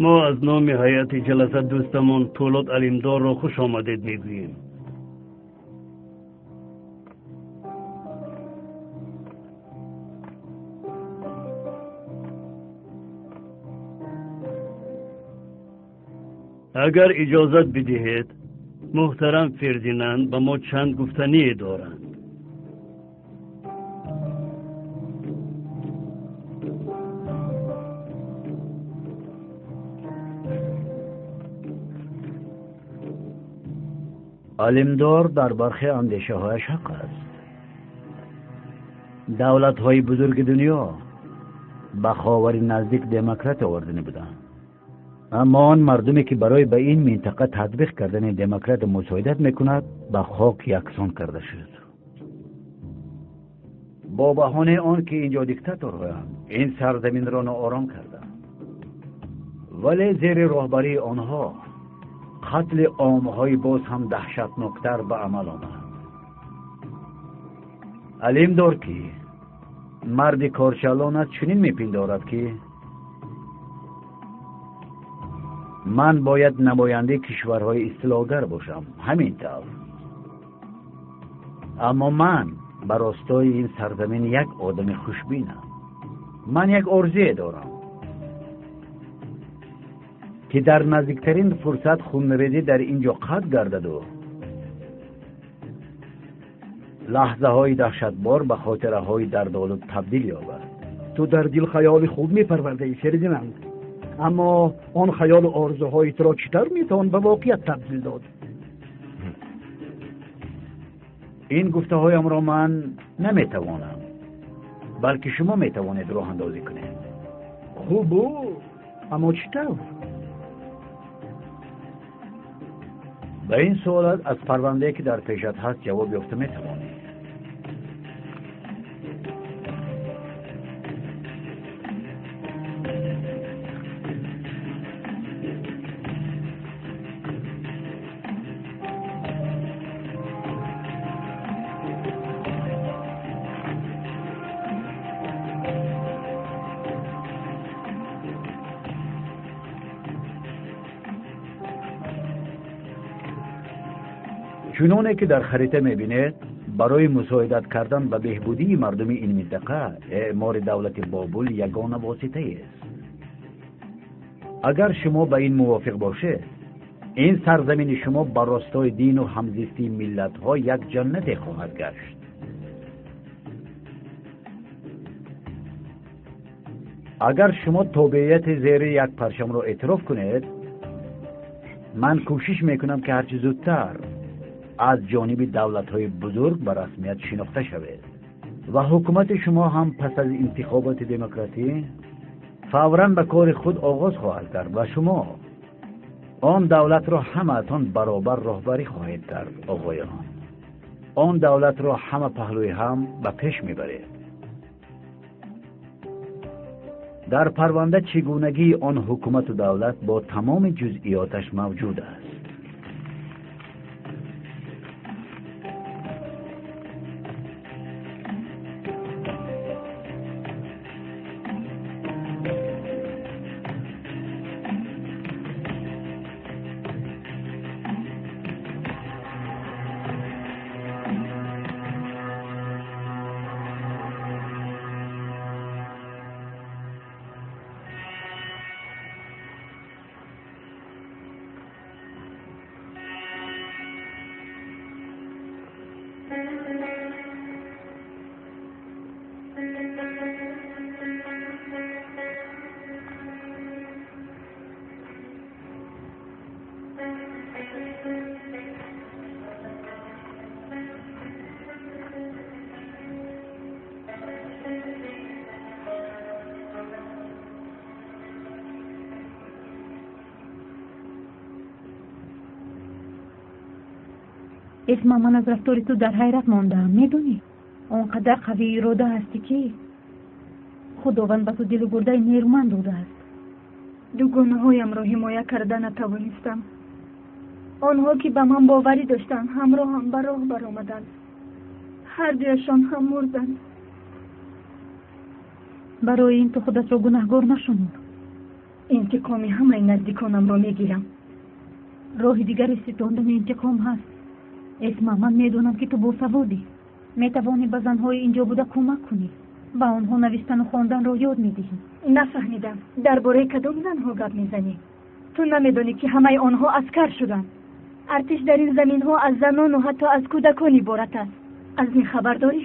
Мо аз номи ҳайати ҷаласа дӯстамон Пӯлод Алимдорро хуш омадед мегӯем. Агар иҷозат бидиҳед, муҳтарам Фердинанд ба мо чанд гуфтание доранд. Алимдор дар бархе андешаҳояш ҳақ аст. Давлатҳои бузурги дунё ба Ховари Наздик демократ овардани буданд. Аммо он мардуме ки барои ба ин минтақа татбиқ кардани демократ мусоидат мекунад, ба хок яксон карда шуд. Бо баҳонаи он ки инҷо диктаторҳоянд, ин сарзаминро ноором карданд. Вале зери роҳбарии онҳо қатли омҳои боз ҳам даҳшатноктар ба амал омад. Алимдор ки марди корчалон аст, чунин мепиндорад ки ман бояд намояндаи кишварҳои истилогар бошам, ҳамин тавр. Аммо ман ба ростои ин сарзамин як одами хушбинам. Ман як орзуе дорам ки дар наздиктарин фурсат хунрезӣ дар ин ҷо қатъ гардаду лаҳзаҳои даҳшатбор ба хотираҳои дардолуд табдил ёбад. Ту дар дил хаёли хуб мепарвардаӣ, Фердинанд, аммо он хаёлу орзуҳои туро чӣ тавр метавон ба воқеият табдил дод? Ин гуфтаҳоямро ман наметавонам, балки шумо метавонед роҳандозӣ кунед. Хубу, аммо чӣ тавр? Ба ин суолат аз парвандае ки дар пешат ҳаст ҷавоб ёфта метавонӣ. Чуноне ки дар харита мебинед, барои мусоидат кардан ба беҳбудии мардуми ин минтақа эъмори давлати Бобул ягона воситаест. Агар шумо ба ин мувофиқ бошед, ин сарзамини шумо ба ростои дину ҳамзистии миллатҳо як ҷаннате хоҳад гашт. Агар шумо тобеияти зери як парчамро эътироф кунед, ман кӯшиш мекунам ки ҳарчи зудтар аз ҷониби давлатҳои бузург ба расмият шинохта шавед ва ҳукумати шумо ҳам пас аз интихоботи демократӣ фавран ба кори худ оғоз хоҳад кард ва шумо он давлатро ҳамаатон баробар роҳбарӣ хоҳед кард. Оғоён, он давлатро ҳама паҳлӯи ҳам ба пеш мебаред. Дар парванда чигунагии он ҳукумату давлат бо тамоми ҷузъиёташ мавҷуд аст. Эсма, ман аз рафтори ту дар ҳайрат мондаам, медонӣ? Он қадар қавии ирода ҳастӣ ки Худованд ба ту дилу гурдаи нерӯманд додааст. Дугонаҳоямро ҳимоя карда натавонистам. Онҳо ки ба ман боварӣ доштанд, ҳамроҳам ба роҳ баромаданд. Ҳардуяшон ҳам мурданд. Барои ин ту худатро гунаҳгор нашумор. Интиқоми ҳамаи наздиконамро мегирам. Роҳи дигари ситондани интиқом ҳаст. Эсма, ман медонам, ки ту босаводӣ. Метавонӣ ба занҳои инҷо буда кӯмак кунӣ. Ба онҳо навиштану хонданро ёд медиҳӣ. Нафаҳмидам, дар бораи кадом занҳо гап мезанӣ? Ту намедонӣ, ки ҳамаи онҳо аскар шуданд. Артиш дар ин заминҳо аз занону ҳатто аз кӯдакон иборат аст. Аз ин хабар дорӣ?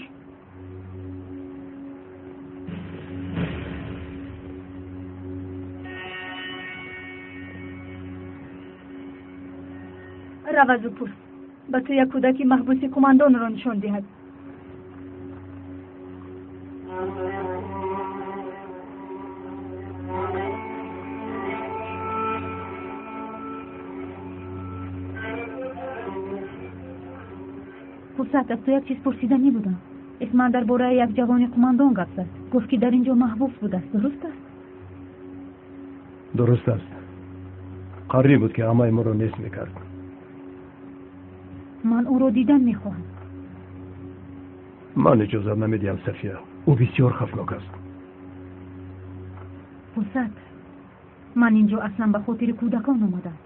Рав аз ӯ пурс. Ба ту як кӯдаки маҳбуси қумандонро нишон диҳад. Фурсат, аз ту як чиз пурсиданӣ будам. Эсма дар бораи як ҷавони қумандон гап зад. Гуфт, ки дар ин ҷо маҳбус будааст. Дуруст аст? Дуруст аст. Қариб буд, ки ҳамаи моро нест мекард. Ман ӯро дидан мехоҳам. Ман иҷозат намедиҳам, Сафия. Ӯ бисёр хавфнок аст. Фурсат, ман ин ҷо аслан ба хотири кӯдакон омадам.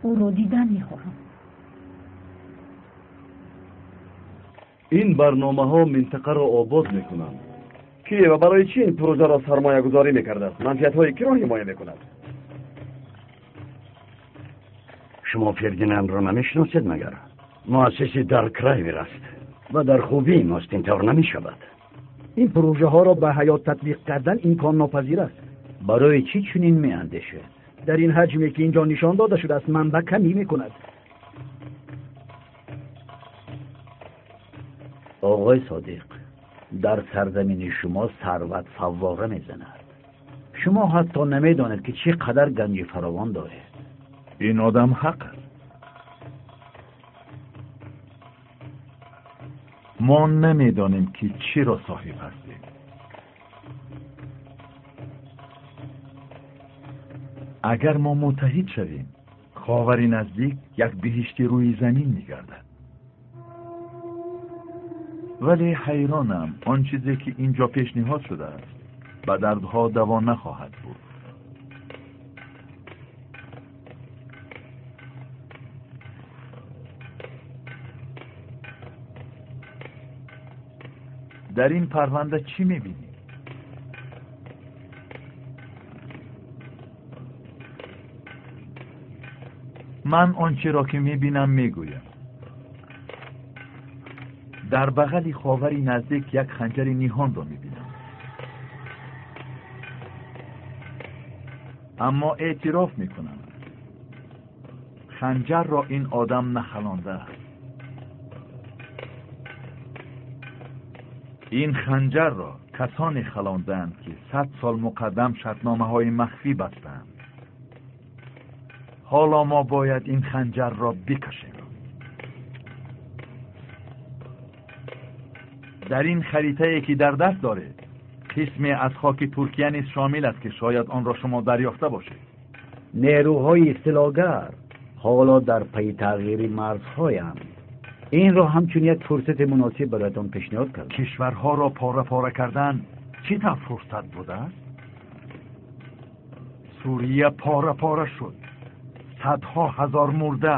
Ӯро дидан мехоҳам. Ин барномаҳо минтақаро обод мекунанд. Ки ва барои чӣ ин пурӯжаро сармоягузорӣ мекардааст? Манфиатҳои киро ҳимоя мекунад? Шумо Фердинандро намешиносед магар? Муассиси Дарк Ривер аст ва дар хубии мост, ин тавр намешавад. Ин пурӯжаҳоро ба ҳаёт татбиқ кардан имконнопазир аст. Барои чӣ чунин меандешед? Дар ин ҳаҷме, ки инҷо нишон дода шудааст, манбаъ камӣ мекунад. Оғои Содиқ, дар сарзамини шумо сарват фаввора мезанад. Шумо ҳатто намедонед, ки чӣ қадар ганҷи фаровон доред. Ин одам ҳақ аст. Мо намедонем, ки чиро соҳиб ҳастем. Агар мо муттаҳид шавем, Ховари Наздик як биҳишти рӯи замин мегардад. Вале ҳайронам, он чизе ки инҷо пешниҳод шудааст, ба дардҳо даво нахоҳад буд. Дар ин парванда чӣ мебинӣ? Ман он чиро ки мебинам мегӯям. Дар бағали Ховари Наздик як ханҷари ниҳонро мебинам. Аммо эътироф мекунам, ханҷарро ин одам нахалондааст. Ин ханҷарро касоне халондаанд, ки 100 сол муқаддам шартномаҳои махфӣ бастаанд. Ҳоло мо бояд ин ханҷарро бикашем. Дар ин харитае, ки дар даст доред, қисме аз хоки Туркия низ шомил аст, ки шояд онро шумо дарёфта бошед. Нерӯҳои истилогар ҳоло дар пайи тағйири марзҳоянд. Инро ҳамчун як фурсати муносиб бароятон пешниҳод кардам. Кишварҳоро пора-пора кардан чӣ тавр фурсат будааст? Сурия пора-пора шуд. Садҳо ҳазор мурда,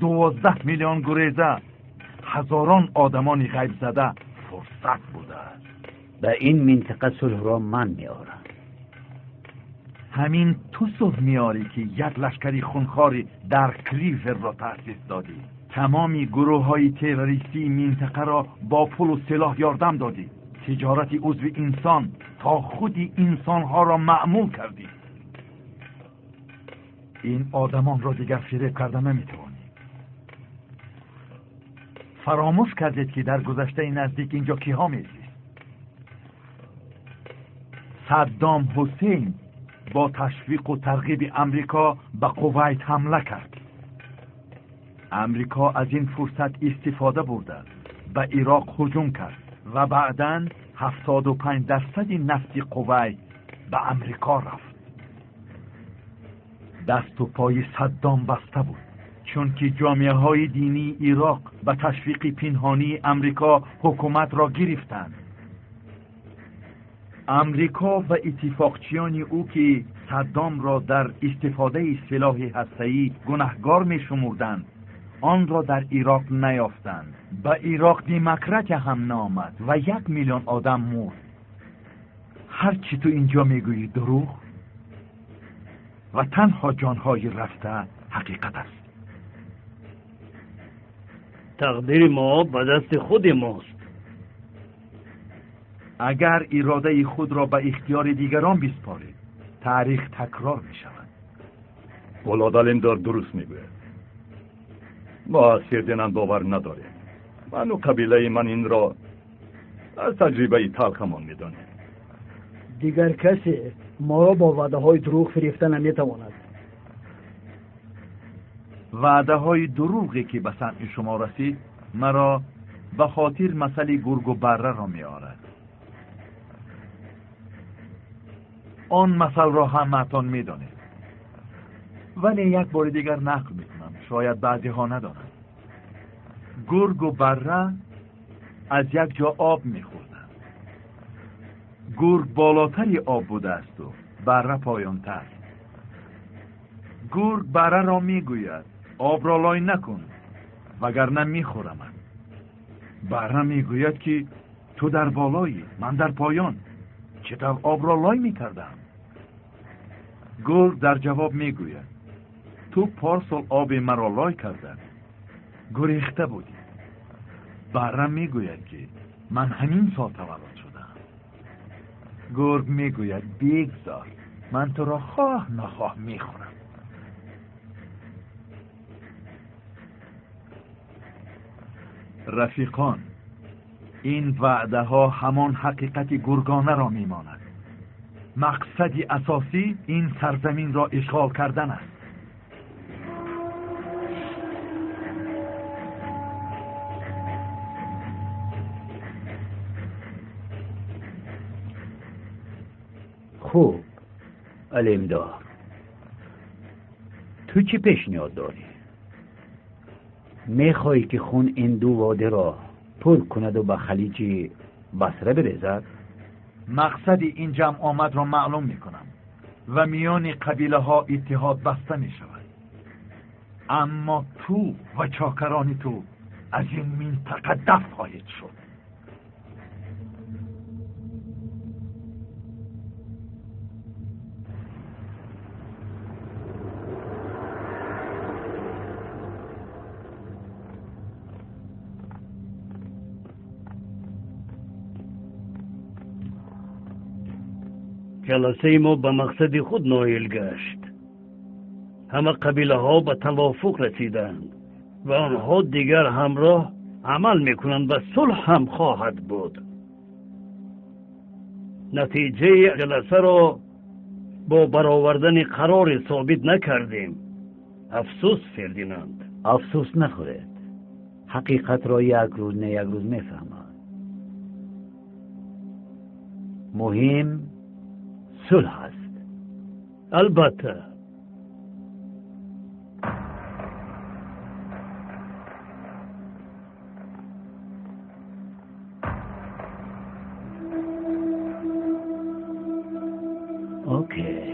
12 миллион гуреза, ҳазорон одамони ғайбзада фурсат будааст. Ба ин минтақа сулҳро ман меорам. Ҳамин ту сулҳ меорӣ, ки як лашкари хунхори Дарк Риверро таъсис додӣ. Тамоми гурӯҳҳои террористии минтақаро бо пулу силоҳ ёрдам додӣ. Тиҷорати узви инсон то худи инсонҳоро маъмул кардӣ. Ин одамонро дигар фиреб карда наметавонӣ. Фаромӯш кардед, ки дар гузаштаи наздик инҷо киҳо мезист? Саддом Ҳусейн бо ташвиқу тарғиби Амрико ба Кувайт ҳамла кард. Амрико аз ин фурсат истифода бурда, ба Ироқ ҳуҷум кард ва баъдан 75% нафти Кувайт ба Амрико рафт. Дасту пои Саддом баста буд, чунки ҷомеаҳои динии Ироқ ба ташвиқи пинҳонии Амрико ҳукуматро гирифтанд. Амрико ва иттифоқчиёни ӯ, ки Саддомро дар истифодаи силоҳи ҳастаӣ гунаҳгор мешумурданд, онро дар Ироқ наёфтанд. Ба Ироқ демократия ҳам наомад ва 1 миллион одам мурд. Ҳар чӣ ту инҷо мегӯӣ дурӯғ ва танҳо ҷонҳои рафта ҳақиқат аст. Тақдири мо ба дасти худи мост. Агар иродаи худро ба ихтиёри дигарон биспоред, таърих такрор мешавад. Полод Алемдор дуруст мегӯяд. Мо аз Фердинанд бовар надорем. Ману қабилаи ман инро аз таҷрибаи талхамон медонем. Дигар касе моро бо ваъдаҳои дурӯғ фирефта наметавонад. Ваъдаҳои дурӯғе ки ба самъи шумо расид, маро ба хотир масъали гургу барраро меорад. Он масъалро ҳамаатон медонед, вале як бори дигар нақл мекунам, шояд баъзеҳо надонанд. Гургу барра аз як ҷо об мехӯрданд. Гург болотари об будаасту барра поёнтар. Гург барраро мегӯяд: обро лой накун, вагарна мехӯрамат. Барра мегӯяд ки ту дар болоӣ, ман дар поён, чӣ тавр обро лой мекардам? Гург дар ҷавоб мегӯяд: ту порсол оби маро лой карда, гурехта будӣ. Барра мегӯяд ки ман ҳамин сол таваллуд шудам. Гург мегӯяд: бигзор, ман туро хоҳ нахоҳ мехӯрам. Рафиқон, ин ваъдаҳо ҳамон ҳақиқати гургонаро мемонад. Мақсади асосӣ ин сарзаминро ишғол кардан аст. Хуб, Алемдор, ту чӣ пешниҳод дорӣ? Мехоҳӣ ки хун ин ду водиро пур кунаду ба халиҷи Басра бирезад? Мақсади ин ҷамъомадро маълум мекунам ва миёни қабилаҳо иттиҳод баста мешавад. Аммо ту ва чокарони ту аз ин минтақа дафт хоҳед шуд. Ҷаласаи мо ба мақсади худ ноил гашт. Ҳама қабилаҳо ба тавофуқ расиданд ва онҳо дигар ҳамроҳ амал мекунанд ва сулҳ ҳам хоҳад буд. Натиҷаи ҷаласаро бо баровардани қароре собит накардем. Афсӯс, Фердинанд. Афсӯс нахӯред. Ҳақиқатро як рӯз не як рӯз мефаҳмад. Муҳим сулҳ аст. Албатта. Окей.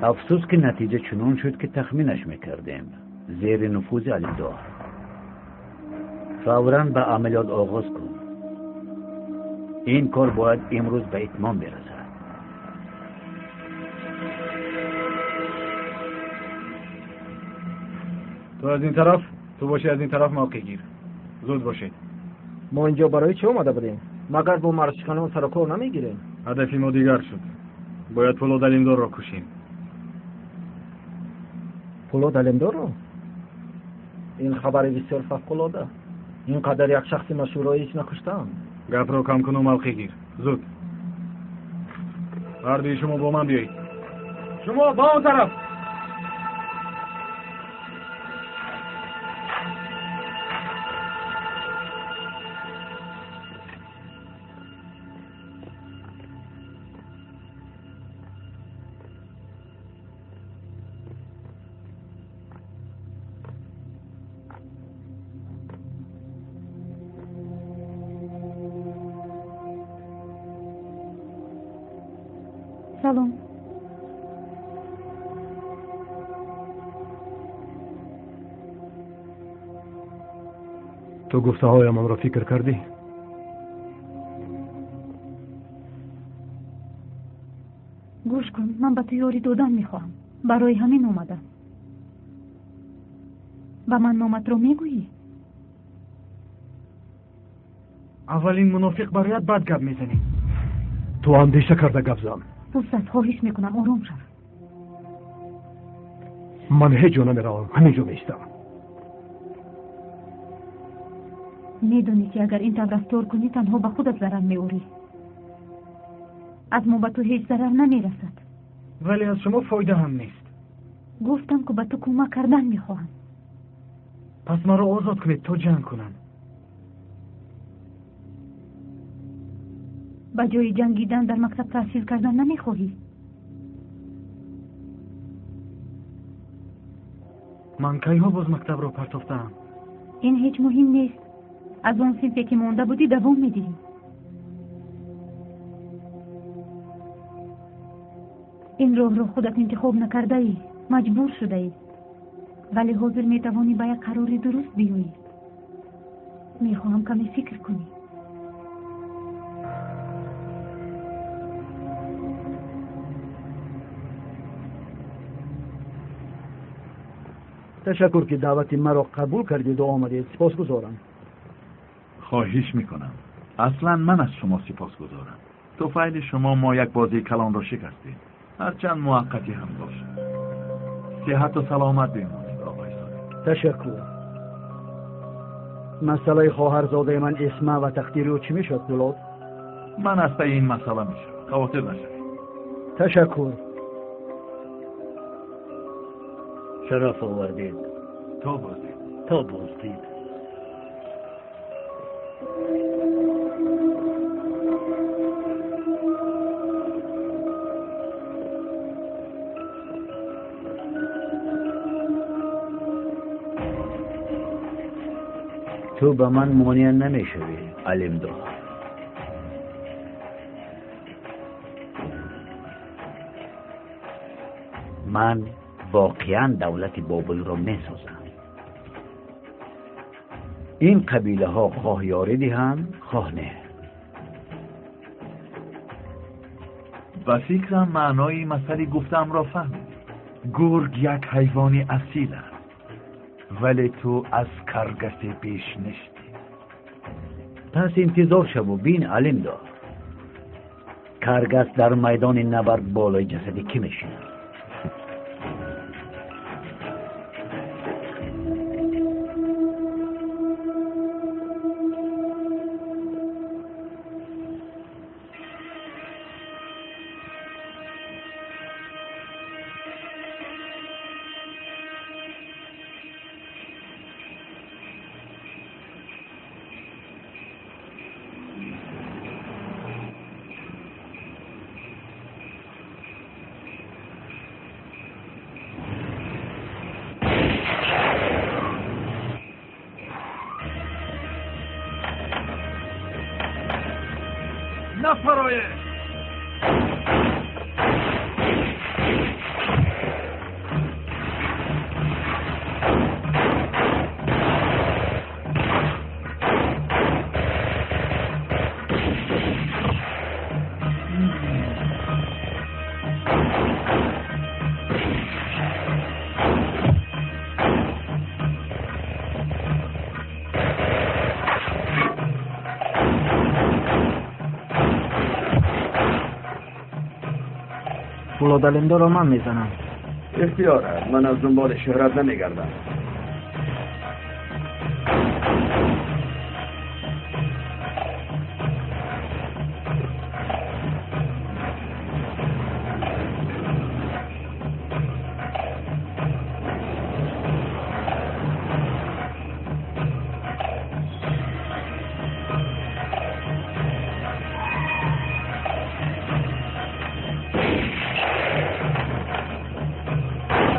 Афсӯс ки натиҷа чунон шуд ки тахминаш мекардем. Зери нуфузи Алимдор. Фавран ба амалиёт оғоз кун. Ин кор бояд имрӯз ба итмом бирасад. Ту аз ин тараф, ту бошӣ аз ин тараф мавқеъ гир. Зуд бошед. Мо инҷо барои чӣ омада будем? Магар бо марзшиканон сарукор намегирем? Ҳадафи мо дигар шуд. Бояд Полод Алемдорро кушем. Полод Алемдорро? Ин хабари бисёр фавқулода. Ин қадар як шахси машҳурро ҳеҷ накуштаанд. Гапро кам куну мавқеъ гир. Зуд. Ҳардуи шумо бо ман биёед. Шумо ба он тараф. Салом. Ту гуфтаҳоямонро фикр кардӣ? Гӯш кун, ман ба ту ёрӣ додан мехоҳам. Барои ҳамин омадам. Ба ман номатро мегӯӣ? Аввалин мунофиқ барояд бад гап мезанӣ. Ту андеша карда гап зан. Фурсат, хоҳиш мекунам, ором шав. Ман ҳеҷ ҷо намеравам, ҳамин ҷо меистам. Медонӣ ки агар ин тавр рафтор кунӣ, танҳо ба худат зарар меорӣ. Аз мо ба ту ҳеҷ зарар намерасад. Вале аз шумо фоида ҳам нест. Гуфтам ки ба ту кӯмак кардан мехоҳам. Пас маро озод кунед то ҷанг кунам. Ба ҷои ҷангидан дар мактаб таҳсил кардан намехоҳӣ? Ман кайҳо боз мактабро партофтаам? Ин ҳеҷ муҳим нест. Аз он синфе ки монда будӣ давом медиҳӣ. Ин роҳро худат интихоб накардаӣ, маҷбур шудаӣ. Вале ҳозир метавонӣ ба як қарори дуруст биёӣ. Мехоҳам каме фикр кунӣ. Ташаккур ки даъвати маро қабул кардиду омадед. Сипосгузорам. Хоҳиш мекунам. Аслан ман аз шумо сипосгузорам. Туфайли шумо мо як бозии калонро шикастем, ҳарчанд муваққатӣ ҳам бошад. Сиҳату саломат бимонед, оқои Содиқ. Ташаккур. Масъалаи хоҳарзодаи ман Эсма ва тақдири ӯ чӣ мешавад, Пулод? Ман аз пайи ин масъала мешавам. Хавотир нашавед. Ташаккур. Шараф овардед. То боздид. То боздид. Ту ба ман монеа намешавӣ, Алимдор. Ман воқеан давлати Бобулро месозам. Ин қабилаҳо хоҳ ёрӣ диҳанд, хоҳ не. Ба фикрам маънои масъали гуфтаамро фаҳмидӣ. Гург як ҳайвони асил аст, вале ту аз каргасе беш нештӣ. Пас интизор шаву бин, Алимдор. Каргас дар майдони набард болои ҷасади кӣ мешинад? Пулод Алимдорро ман мезанам. Ихтиёр аст. Ман аз дунболи шӯҳрат намегардам.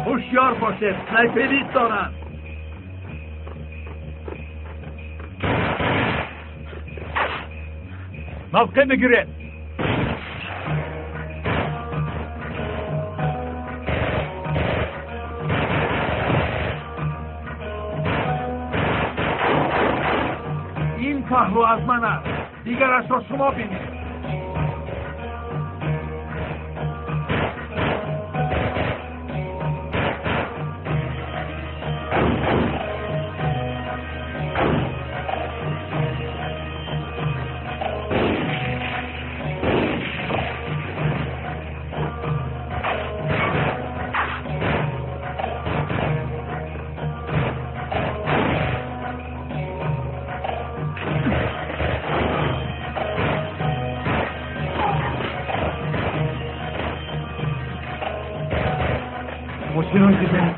هوشیار باشید، سنایپریست دارند. موقع بگیرید. Паҳлӯ аз ман аст, дигарашро шумо бинед.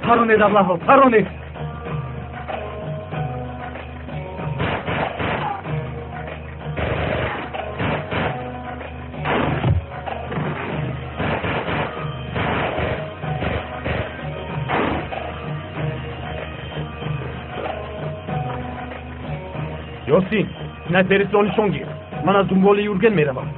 Паронед, аблаҳо, паронед! Ёсин, снайперистро нишон гир. Ман аз дунболи Юрген меравам.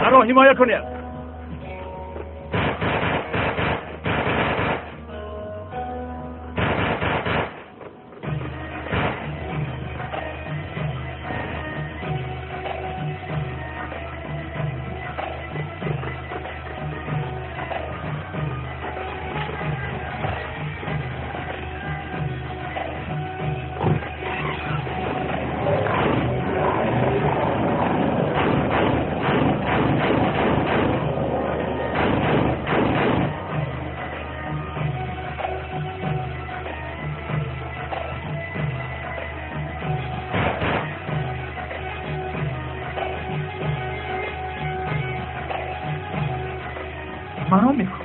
Маро ҳимоя кунед. Маро мехоҳ.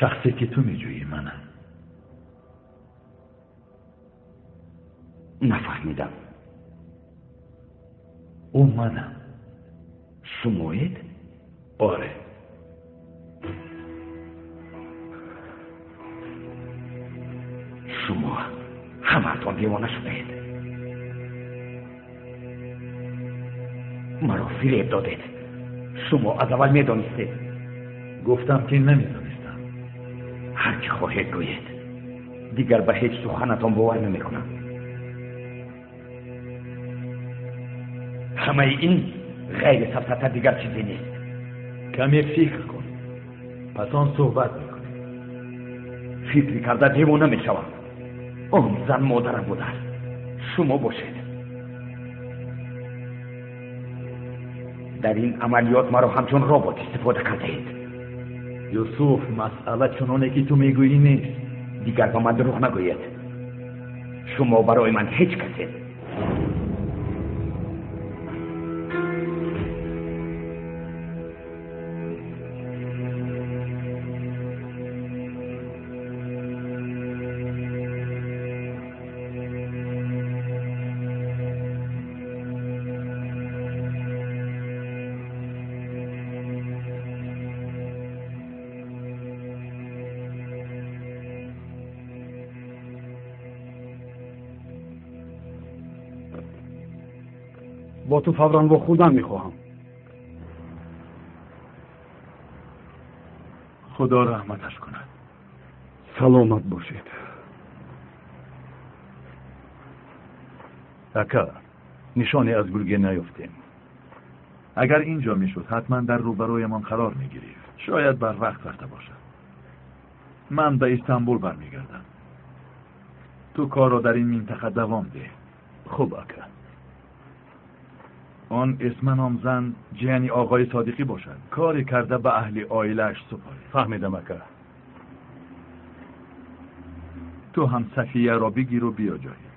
Шахсе ки ту меҷӯӣ манам. Нафаҳмидам. Ӯ манам. Шумоед? Оре. Шумо ҳамаатон девона шудаед. Маро фиреб додед. Шумо аз аввал медонистед. Гуфтам ки намедонистам. Ҳар чӣ хоҳед гӯед. Дигар ба ҳеҷ суханатон бовар намекунам. Ҳамаи ин ғайри сафсата дигар чизе нест. Каме фикр кун, пас он суҳбат мекунем. Фикр карда девона мешавам. Он зан модарам будааст. Шумо бошед. Дар ин амалиёт маро ҳамчун робот истифода кардаед. Юсуф, масъала чуноне ки ту мегӯӣ нест. Дигар ба ман дурӯғ нагӯед. Шумо барои ман ҳеҷ касед. Бо ту фавран вохӯрдан мехоҳам. Худо раҳматаш кунад. Саломат бошед. Ака, нишоне аз Гулген наёфтем. Агар инҷо мешуд, ҳатман дар рӯбарӯямон қарор мегирифт. Шояд барвақт рафта бошад. Ман ба Истанбул бармегардам. Ту корро дар ин минтақа давом деҳ. Хуб, ака. Он Эсма ном зан ҷияни оғои Содиқӣ бошад. Коре карда ба аҳли оилааш супоред. Фаҳмидам, ака. Ту ҳам Сафияро бигиру биё ҷоҳӣ.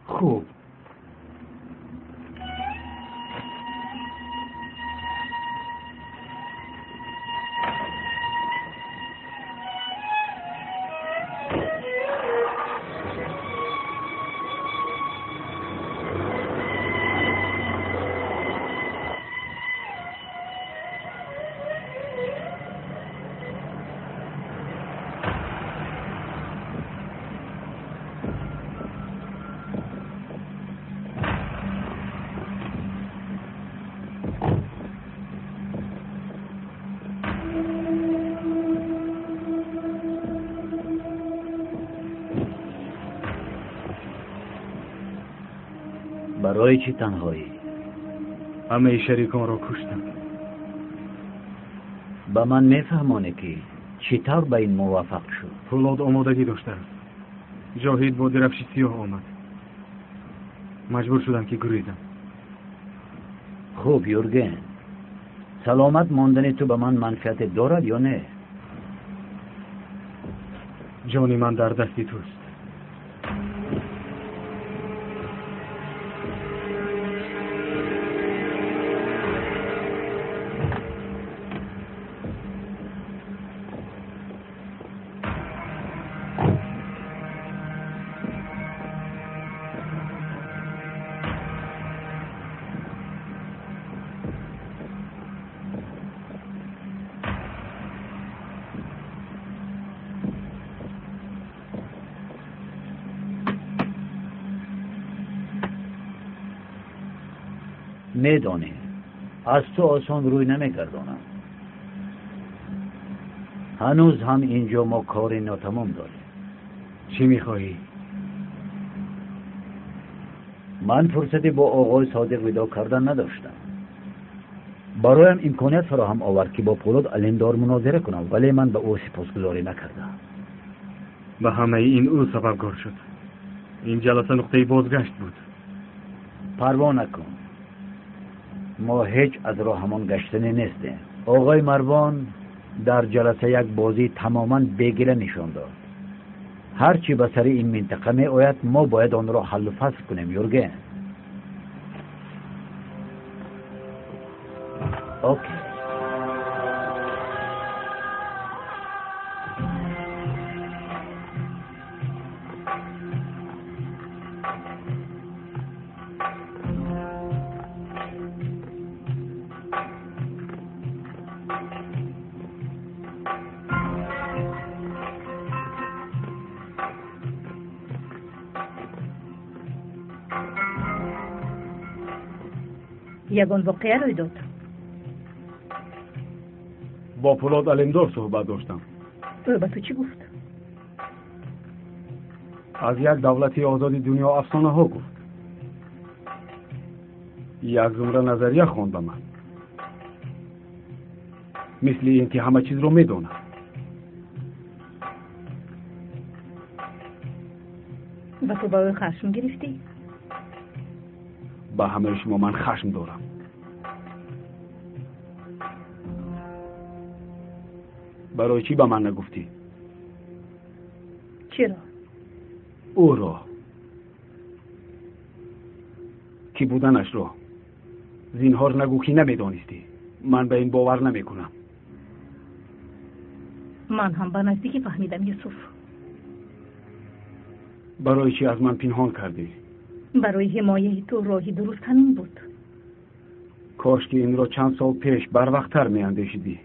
Хуб. Барои чӣ танҳоӣ? Ҳамаи шариконро куштам. Ба ман мефаҳмонӣ ки чӣ тавр ба ин муваффақ шуд? Пулод омодагӣ доштааст. Ҷоҳид бо дирафши сиёҳ омад. Маҷбур шудам ки гурезам. Хуб, Юрген, саломат мондани ту ба ман манфиате дорад ё не? Ҷони ман дар дасти туст. Медонӣ, аз ту осон рӯй намегардонам. Ҳанӯз ҳам инҷо мо кори нотамом дорем. Чӣ мехоҳӣ? Ман фурсате бо оғои Содиқ видо кардан надоштам. Бароям имконият фароҳам овард ки бо Пулод Алимдор мунозира кунам, вале ман ба ӯ сипосгузорӣ накардам. Ба ҳамаи ин ӯ сабабгор шуд. Ин ҷаласа нуқтаи бозгашт буд. Парво накун. Мо ҳеҷ аз роҳамон гаштанӣ нестем. Оғои Марвон дар ҷаласа як бозии тамоман бегила нишон дод. Ҳар чӣ ба сари ин минтақа меояд, мо бояд онро ҳаллу фасл кунем, Юрген. Окей. Ягон воқеа рӯй дод? Бо Пулод Алимдор суҳбат доштам. Ӯ ба ту чӣ гуфт? Аз як давлати озоди дунё афсонаҳо гуфт. Як зумра назария хонд ба ман, мисли ин ки ҳама чизро медонад. Ба ту ба ӯ хашм гирифтӣ? Ба ҳамаи шумо ман хашм дорам. Барои чӣ ба ман нагуфтӣ? Чиро? Ӯро. Кӣ буданашро. Зинҳор нагӯ, ки намедонистӣ. Ман ба ин бовар намекунам. Ман ҳам ба наздикӣ фаҳмидам, Юсуф. Барои чӣ аз ман пинҳон кардӣ? Барои ҳимояи ту роҳи дуруст ҳамин буд. Кош ки инро чанд сол пеш барвақттар меандешидӣ.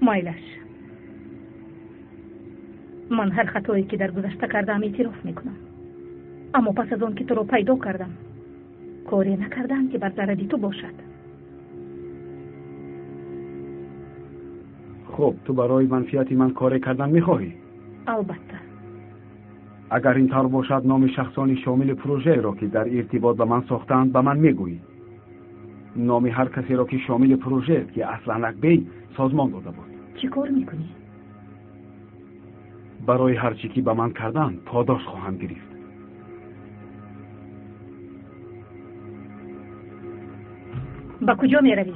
Майлаш, ман ҳар хатое ки дар гузашта кардаам эътироф мекунам, аммо пас аз он ки туро пайдо кардам, коре накардаам ки бар зарари ту бошад. Хуб, ту барои манфиати ман коре кардан мехоҳӣ? Албатта. Агар ин тавр бошад, номи шахсони шомили прожееро, ки дар иртибот ба ман сохтаанд, ба ман мегӯӣ. Номи ҳар касеро, ки шомили прожеест, ки аслан Акбей созмон дода буд. Чӣ кор мекунӣ? Барои ҳар чӣ ки ба ман карданд, подош хоҳам гирифт. Ба куҷо меравӣ?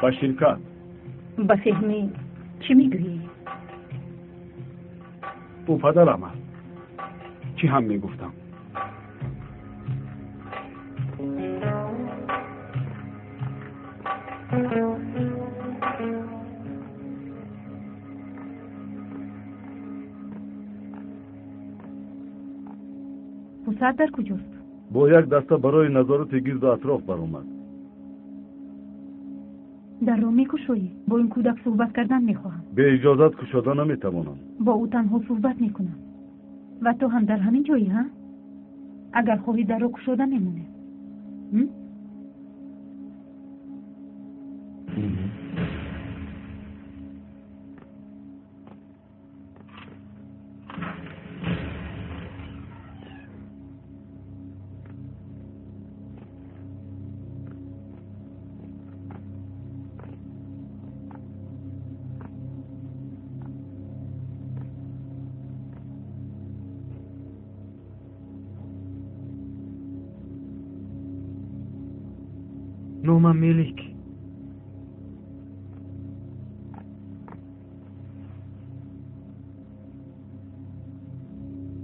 Ба ширкат. Ба феҳмӣ чӣ мегӯӣ? Ӯ падарам аст. Чӣ ҳам мегуфтам? Пусар дар куҷост? Бо як даста барои назорати гирду атроф баромад. Дарро мекушоӣ? Бо ин кӯдак суҳбат кардан мехоҳам. Бе иҷозат кушода наметавонам. Бо ӯ танҳо суҳбат мекунам. Ва ту ҳам дар ҳамин ҷоӣ, ҳа? Агар хоҳӣ, дарро кушода мемонем. Номам Мелик.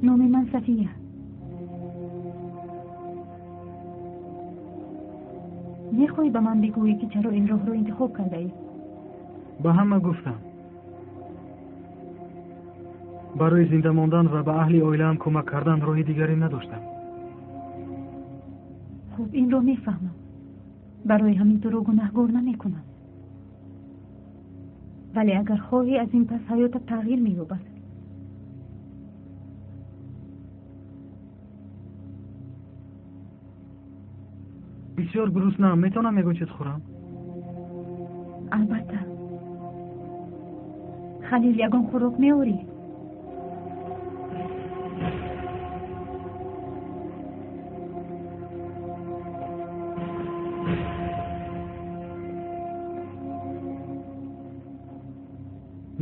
Номи ман Сафия. Мехоҳӣ ба ман бигӯӣ, ки чаро ин роҳро интихоб кардаӣ? Ба ҳама гуфтам. Барои зинда мондан ва ба аҳли оилаам кӯмак кардан роҳи дигаре надоштам. Хуб, инро мефаҳмам. Барои ҳамин туро гунаҳгор намекунам. Вале агар хоҳӣ, аз ин пас ҳаётат тағйир меёбад. Бисёр гуруснаам, метавонам ягон чиз хӯрам? Албатта. Халил, ягон хӯрок меорӣ?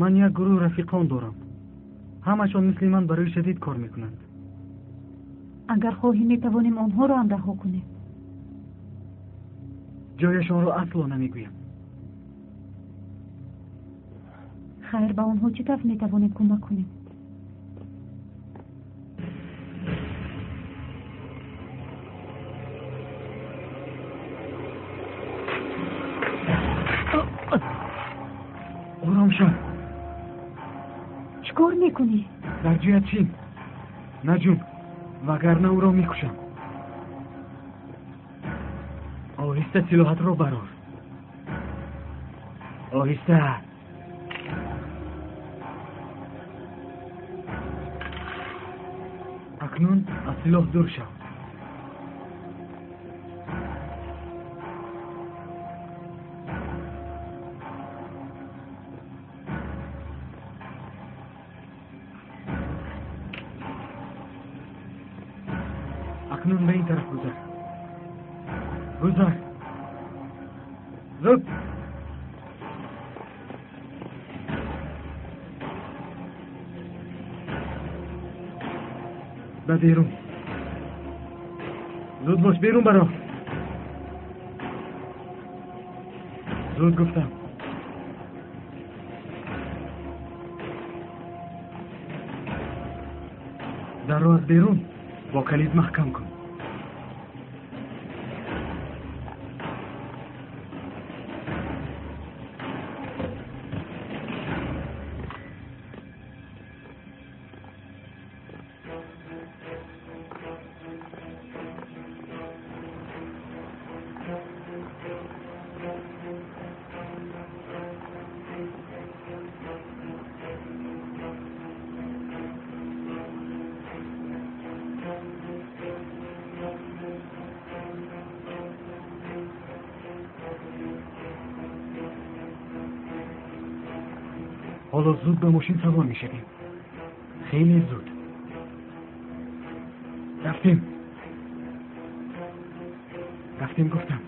Ман як гурӯҳ рафиқон дорам. Ҳамашон мисли ман барои шадид кор мекунанд. Агар хоҳӣ, метавонем онҳоро ҳам раҳо кунем. Ҷояшонро асло намегӯям. Хайр, ба онҳо чӣ тавр метавонем кӯмак кунем? Ором шав. Чӣ кор мекунӣ? Дар ҷоят шин. Наҷум, вагарна ӯро мекушам. Оҳиста силоҳатро барор. Оҳиста. Акнун аз силоҳ дур шав. Акнун ба ин тараф гузар. Гузар. Зуд. Ба берун. Зуд бош, берун баро. Зуд гуфтам. Дарро аз берун бо калид маҳкам кун. Ҳоло зуд ба мошин савор мешавем. Хеле зуд. Рафтем. Рафтем гуфтам.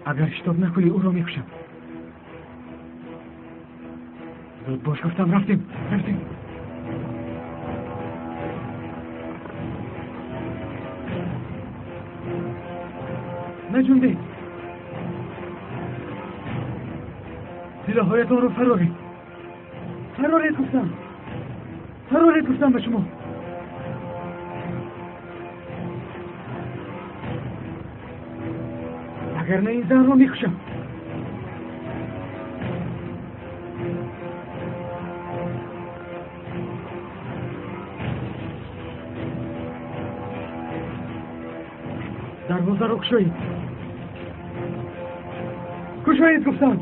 Агар шитоб накунӣ, ӯро мекушам. Зуд бош гуфтам, рафтем, рафтем. Наҷунбед. Силоҳҳоятонро фароред. Фароред гуфтам. Фароред гуфтам ба шумо. Агар на ин занро мекушам. Дарвозаро кушоед. Кушоед гуфтам.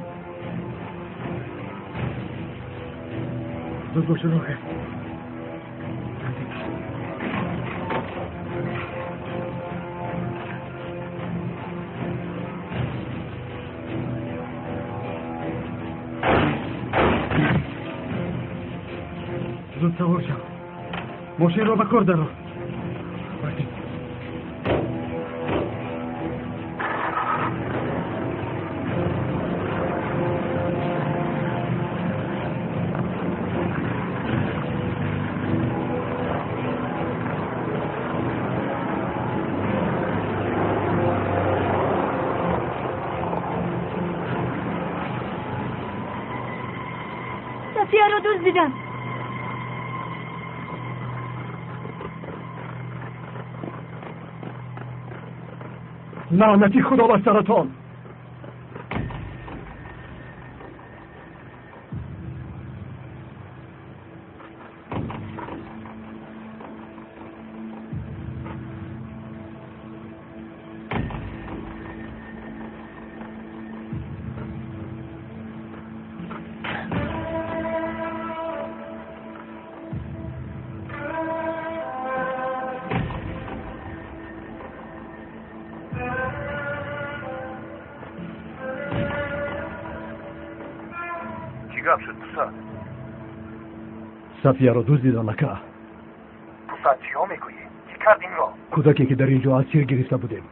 Зуд бош, роҳ. Зуд савор шав. Мошинро ба кор дарор. Рафтем. Сафияро дуздидам. Лаънати Худо ба саратон. Сафияро дуздидан, ака. Пусад, чиҳо мегӯӣ? Чӣ кард инро? Кӯдаке ки дар ин ҷо асир гирифта будем.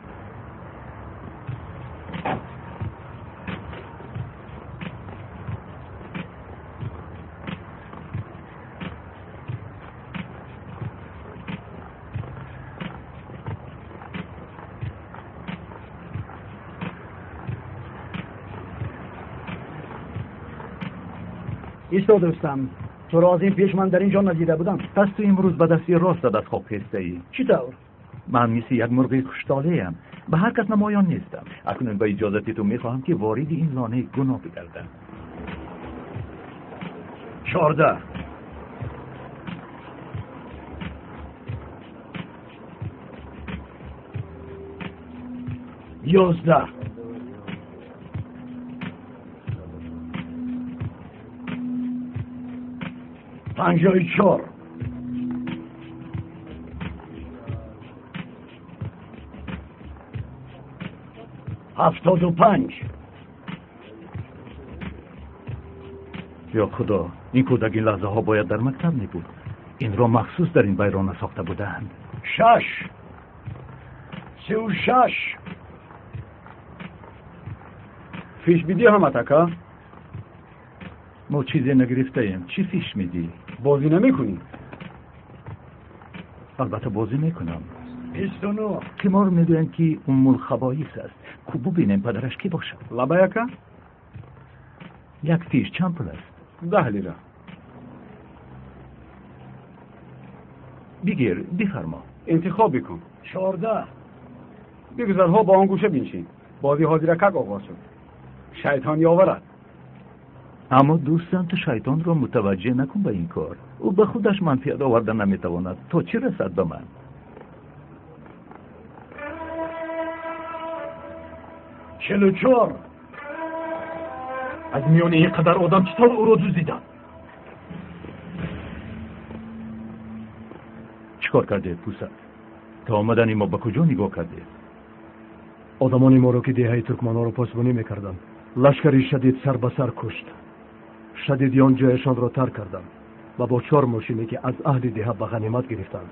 Истод, Рустам. Туро аз ин пеш ман дар ин ҷо надида будам. Пас ту имрӯз ба дасти ростат аз хоб хестаӣ. Чӣ тавр? Ман мисли як мурғи хуштолеам. Ба ҳар кас намоён нестам. Акнун ба иҷозати ту мехоҳам ки вориди ин лонаи гуноҳ бигардам. 14 11 54 75. Ё Худо, ин кӯдак ин лаҳзаҳо бояд дар мактаб мебуд. Инро махсус дар ин вайрона сохта буданд. 6 36. Фиш бидӣ ҳамат, ака? Мо чизе нагирифтаем. Чӣ фиш медиҳӣ? Бозӣ намекунӣ? Албатта бозӣ мекунам. 29. Қимор мегӯянд, ки Уммулхабоис аст. Ку бубинем падараш кӣ бошад. Лабай ака? Як фиш чанд пул аст? 10 лира. Бигир, бифармо. Интихоб бикун. 14. Бигузарҳо ба он гӯша биншин. Бозӣ ҳозиракак оғоз шуд. Шайтон ёварад. Аммо дӯстам, ту шайтонро мутаваҷҷеҳ накун ба ин кор. Ӯ ба худаш манфиат оварда наметавонад. То чӣ расад ба ман? 44. Аз миёни ин қадар одам чӣ тавр ӯро дуздиданд? Чӣ кор кардед, пусар? То омадани мо ба куҷо нигоҳ кардед? Одамони моро, ки деҳаи туркманҳоро посбонӣ мекарданд, лашкари шадид сар ба сар кушт. Шадидиён ҷояшонро тарк карданд ва бо 4 мошине, ки аз аҳли деҳа ба ғанимат гирифтанд,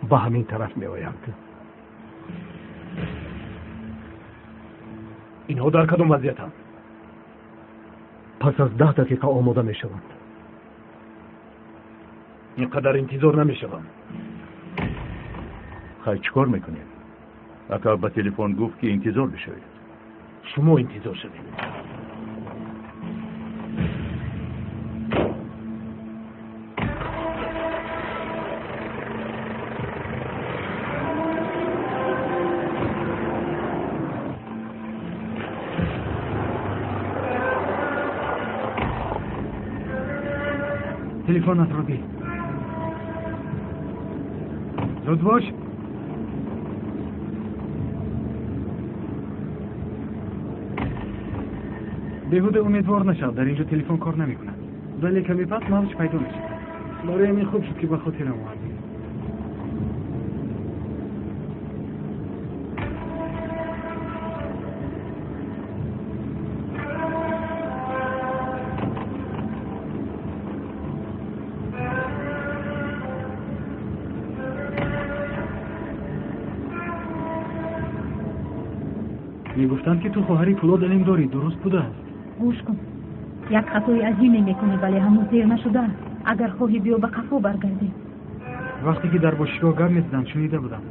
ба ҳамин тараф меоянд. Инҳо дар кадом вазъиятанд? Пас аз 10 дақиқа омода мешаванд. Ин қадар интизор намешавам. Хай, чӣ кор мекунед? Ака ба телефон гуфт, ки интизор бишавед. Шумо интизор шавед. Телефонатро диҳ. Зуд бош. Беҳуда умедвор нашав, дар инҷо телефон кор намекунад. Вале каме пас мавҷ пайдо мешавад. Барои ин хуб шуд, ки ба хотирам овардӣ. Мегуфтанд, ки ту хоҳари Пулод Алимдорӣ, дуруст будааст? Гӯш кун, як хатои азиме мекунӣ, вале ҳанӯз дер нашудааст. Агар хоҳӣ, биё ба қафо баргардем. Вақте ки дар бошгоҳ гап мезаданд, шунида будам,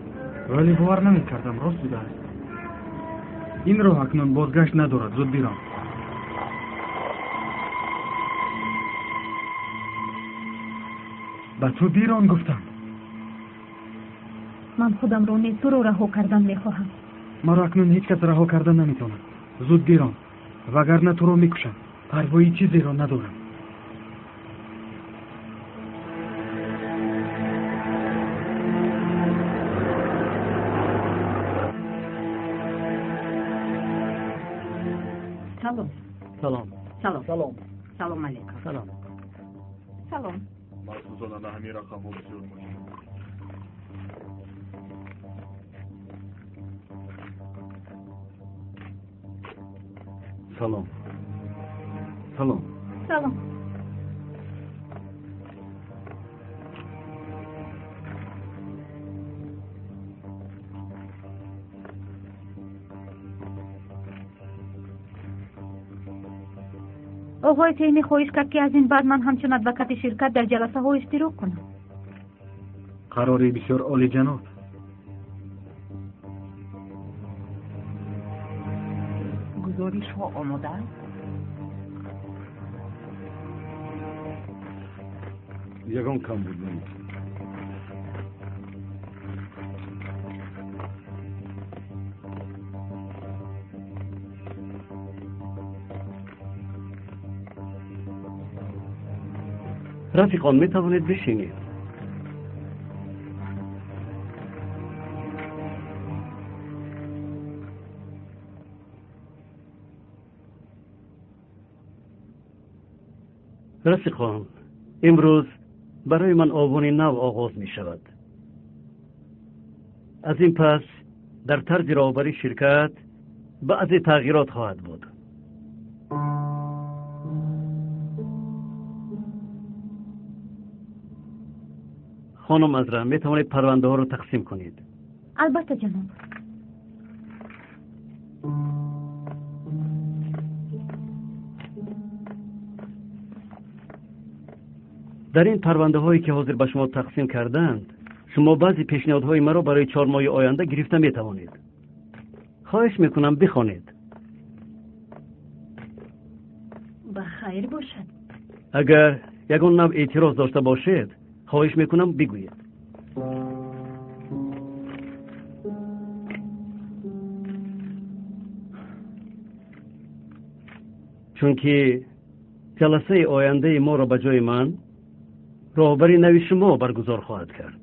вале бовар намекардам, рост будааст. Ин роҳ акнун бозгашт надорад, зуд бирон. Ба ту бирон гуфтам. Ман худамро не, туро раҳо кардан мехоҳам. Маро акнун ҳеҷ кас раҳо кардан наметавонад. Зуд бирон, вагарна туро мекушам. Парвои чизеро надорам. Салом. Салом. Салом. Салом. Салом алейкум. Салом. Салом. Махсусан ана ҳамин рақамҳо бисёр муҳим. Салом. Салом. Салом. Оғои Феҳмӣ хоҳиш кард, ки аз ин баъд ман ҳамчун адвокати ширкат дар ҷаласаҳо иштирок кунам. Қарори бисёр олиҷаноб. Гузоришҳо омодаанд? Ягон кам буд нест. Рафиқон, метавонед бишинед. Рафиқон, имрӯз барои ман овони нав оғоз мешавад. Аз ин пас дар тарзи роҳбарии ширкат баъзе тағйирот хоҳад буд. Хонум Азра, метавонед парвандаҳоро тақсим кунед? Албатта, ҷаноб. Дар ин парвандаҳое, ки ҳозир ба шумо тақсим карданд, Шумо баъзе пешниҳодҳои маро барои 4 моҳи оянда гирифта метавонед. Хоҳиш мекунам бихонед. Ба хайр бошад. Агар ягон нав эътироз дошта бошед, хоҳиш мекунам бигӯед. Чунки ҷаласаи ояндаи моро ба ҷои ман роҳбари нави шумо баргузор хоҳад кард.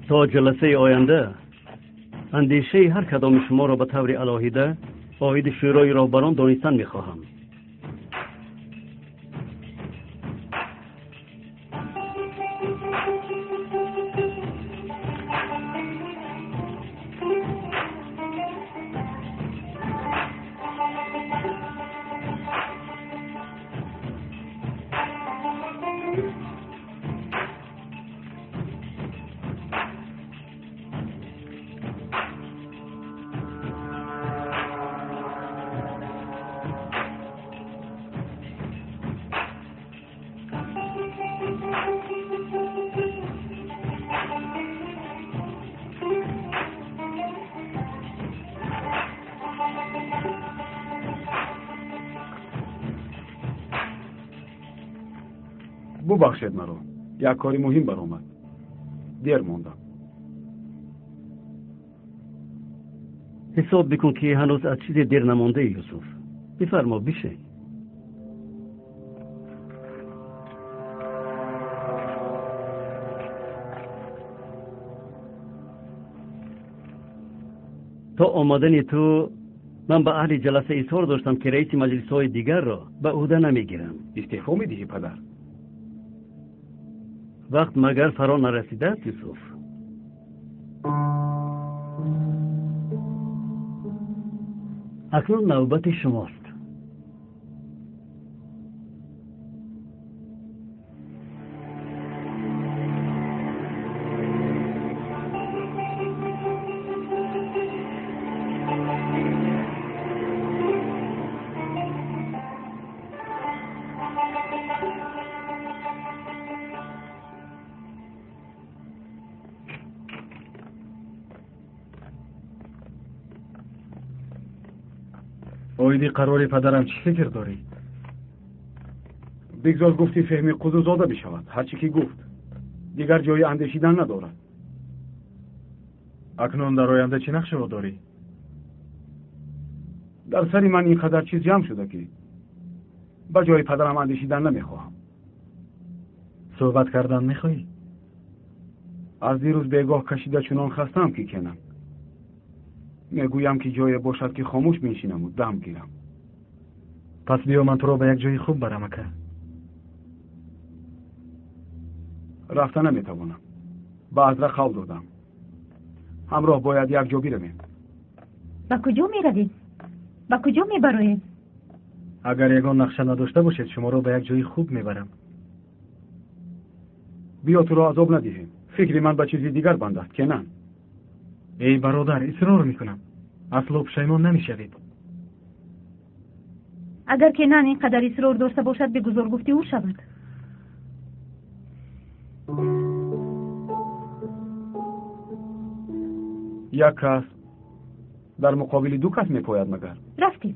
То ҷаласаи оянда андешаи ҳар кадоми шуморо ба таври алоҳида оиди шӯрои роҳбарон донистан мехоҳам. Бубахшед маро, як кори муҳим баромад. Дер мондам. Ҳисоб бикун ки ҳанӯз аз чизе дер намондаи, Юсуф. Бифармо, бишин. То омадани ту ман ба аҳли ҷаласа изҳор доштам ки раиси маҷлисҳои дигарро ба ӯҳда намегирам. Истеъфо медиҳӣ, падар? Вақт магар фаро нарасидааст, Юсуф? Акнун навбати шумост. Оиди қарори падарам чӣ фикр дорӣ? Бигзор гуфти феҳми Қудузода бишавад, ҳарчи ки гуфт. Дигар ҷои андешидан надорад. Акнун дар оянда чӣ нақшаро дорӣ? Дар сари ман ин қадар чиз ҷамъ шуда ки ба ҷои падарам андешидан намехоҳам. Суҳбат кардан мехоҳӣ? Аз дирӯз бегоҳ кашида чунон хастаам ки кенам. Мегӯям ки ҷое бошад ки хомӯш меншинаму дам гирам. Пас биё ман туро ба як ҷои хуб барам, ака. Рафта наметавонам. Ба Азра қавл додам. Ҳамроҳ бояд як ҷо биравем. Ба куҷо меравем? Ба куҷо мебароем? Агар ягон нақша надошта бошед, шуморо ба як ҷои хуб мебарам. Биё туро азоб надиҳем. Фикри ман ба чизи дигар банд аст, Кенан. Эй бародар, исрор мекунам. Асло пушаймон намешавед. Агар Кенан ин қадар исрор дошта бошад, бигузор гуфти ӯ шавад. Як кас дар муқобили ду кас мепояд магар? Рафтем.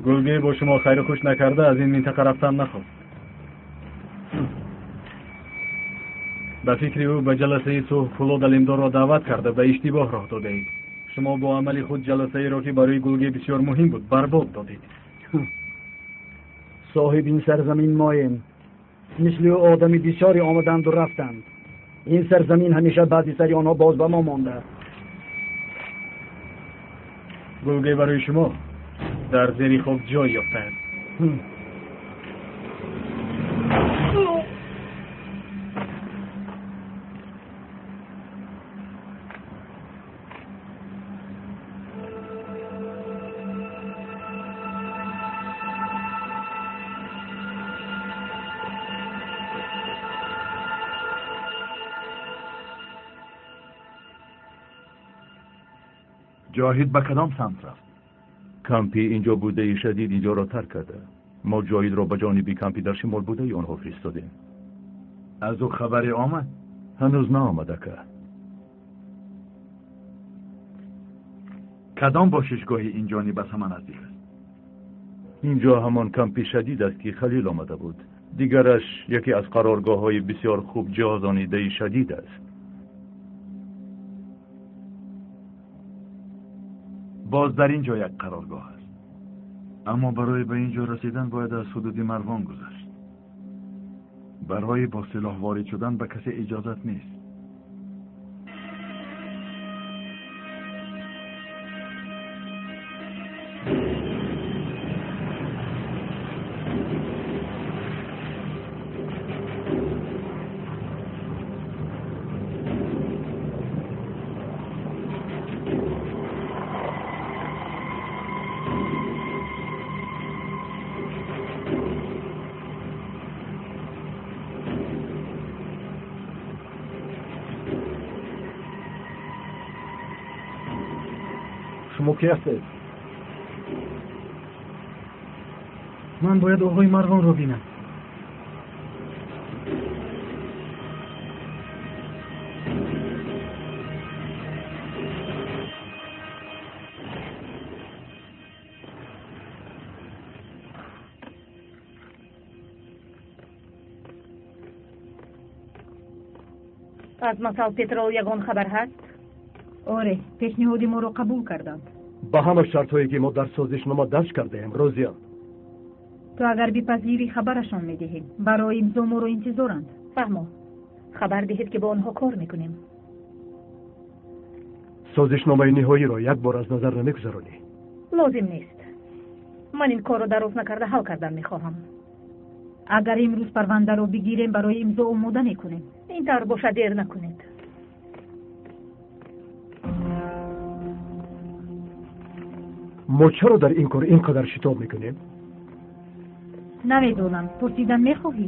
Гулгей бо шумо хайру хуш накарда аз ин минтақа рафтан нахост. Ба фикри ӯ ба ҷаласаи сулҳ Пулод Алимдорро даъват карда ба иштибоҳ роҳ додаед. Шумо бо амали худ ҷаласаеро, ки барои Гулгей бисёр муҳим буд, барбод додед. Соҳиби ин сарзамин моем. Мисли ӯ одами бисёре омаданду рафтанд. Ин сарзамин ҳамеша баъди сари онҳо боз ба мо монда. Гулгей барои шумо дар зери хок ҷой ёфтааст. Ҷоҳид ба кадом самт рафт? Кампи инҷо будаи шадид инҷоро тарк карда. Мо Ҷоҳидро ба ҷониби кампи дар шимол будаи онҳо фиристодем. Аз ӯ хабаре омад? Ҳанӯз наомад, ака. Кадом бошишгоҳи ин ҷониб аз ҳама наздик аст? Инҷо ҳамон кампи шадид аст, ки Халил омада буд. Дигараш яке аз қароргоҳҳои бисёр хуб ҷиҳозонидаи шадид аст. Боз дар ин ҷо як қароргоҳ аст, аммо барои ба ин ҷо расидан бояд аз ҳудуди Марвон гузашт. Барои бо силоҳ ворид шудан ба касе иҷозат нест. Шумо ки ҳастед? Ман бояд оғои Марвонро бинам. Аз Масал Петрол ягон хабар ҳаст? Оре, пешниҳоди моро қабул карданд. Ба ҳама шартҳое, ки мо дар созишнома дарҷ кардаем, розианд. Ту агар бипазирӣ, хабарашон медиҳем. Барои имзо моро интизоранд. Фаҳмо, хабар диҳед, ки бо онҳо кор мекунем. Созишномаи ниҳоиро як бор аз назар намегузаронӣ? Лозим нест. Ман ин корро дароз накарда ҳал кардан мехоҳам. Агар имрӯз парвандаро бигирем, барои имзо омода мекунем. Ин тавр бошад, дер накунед. Мо чаро дар ин кор ин қадар шитоб мекунем? Намедонам. Пурсидан мехоҳӣ?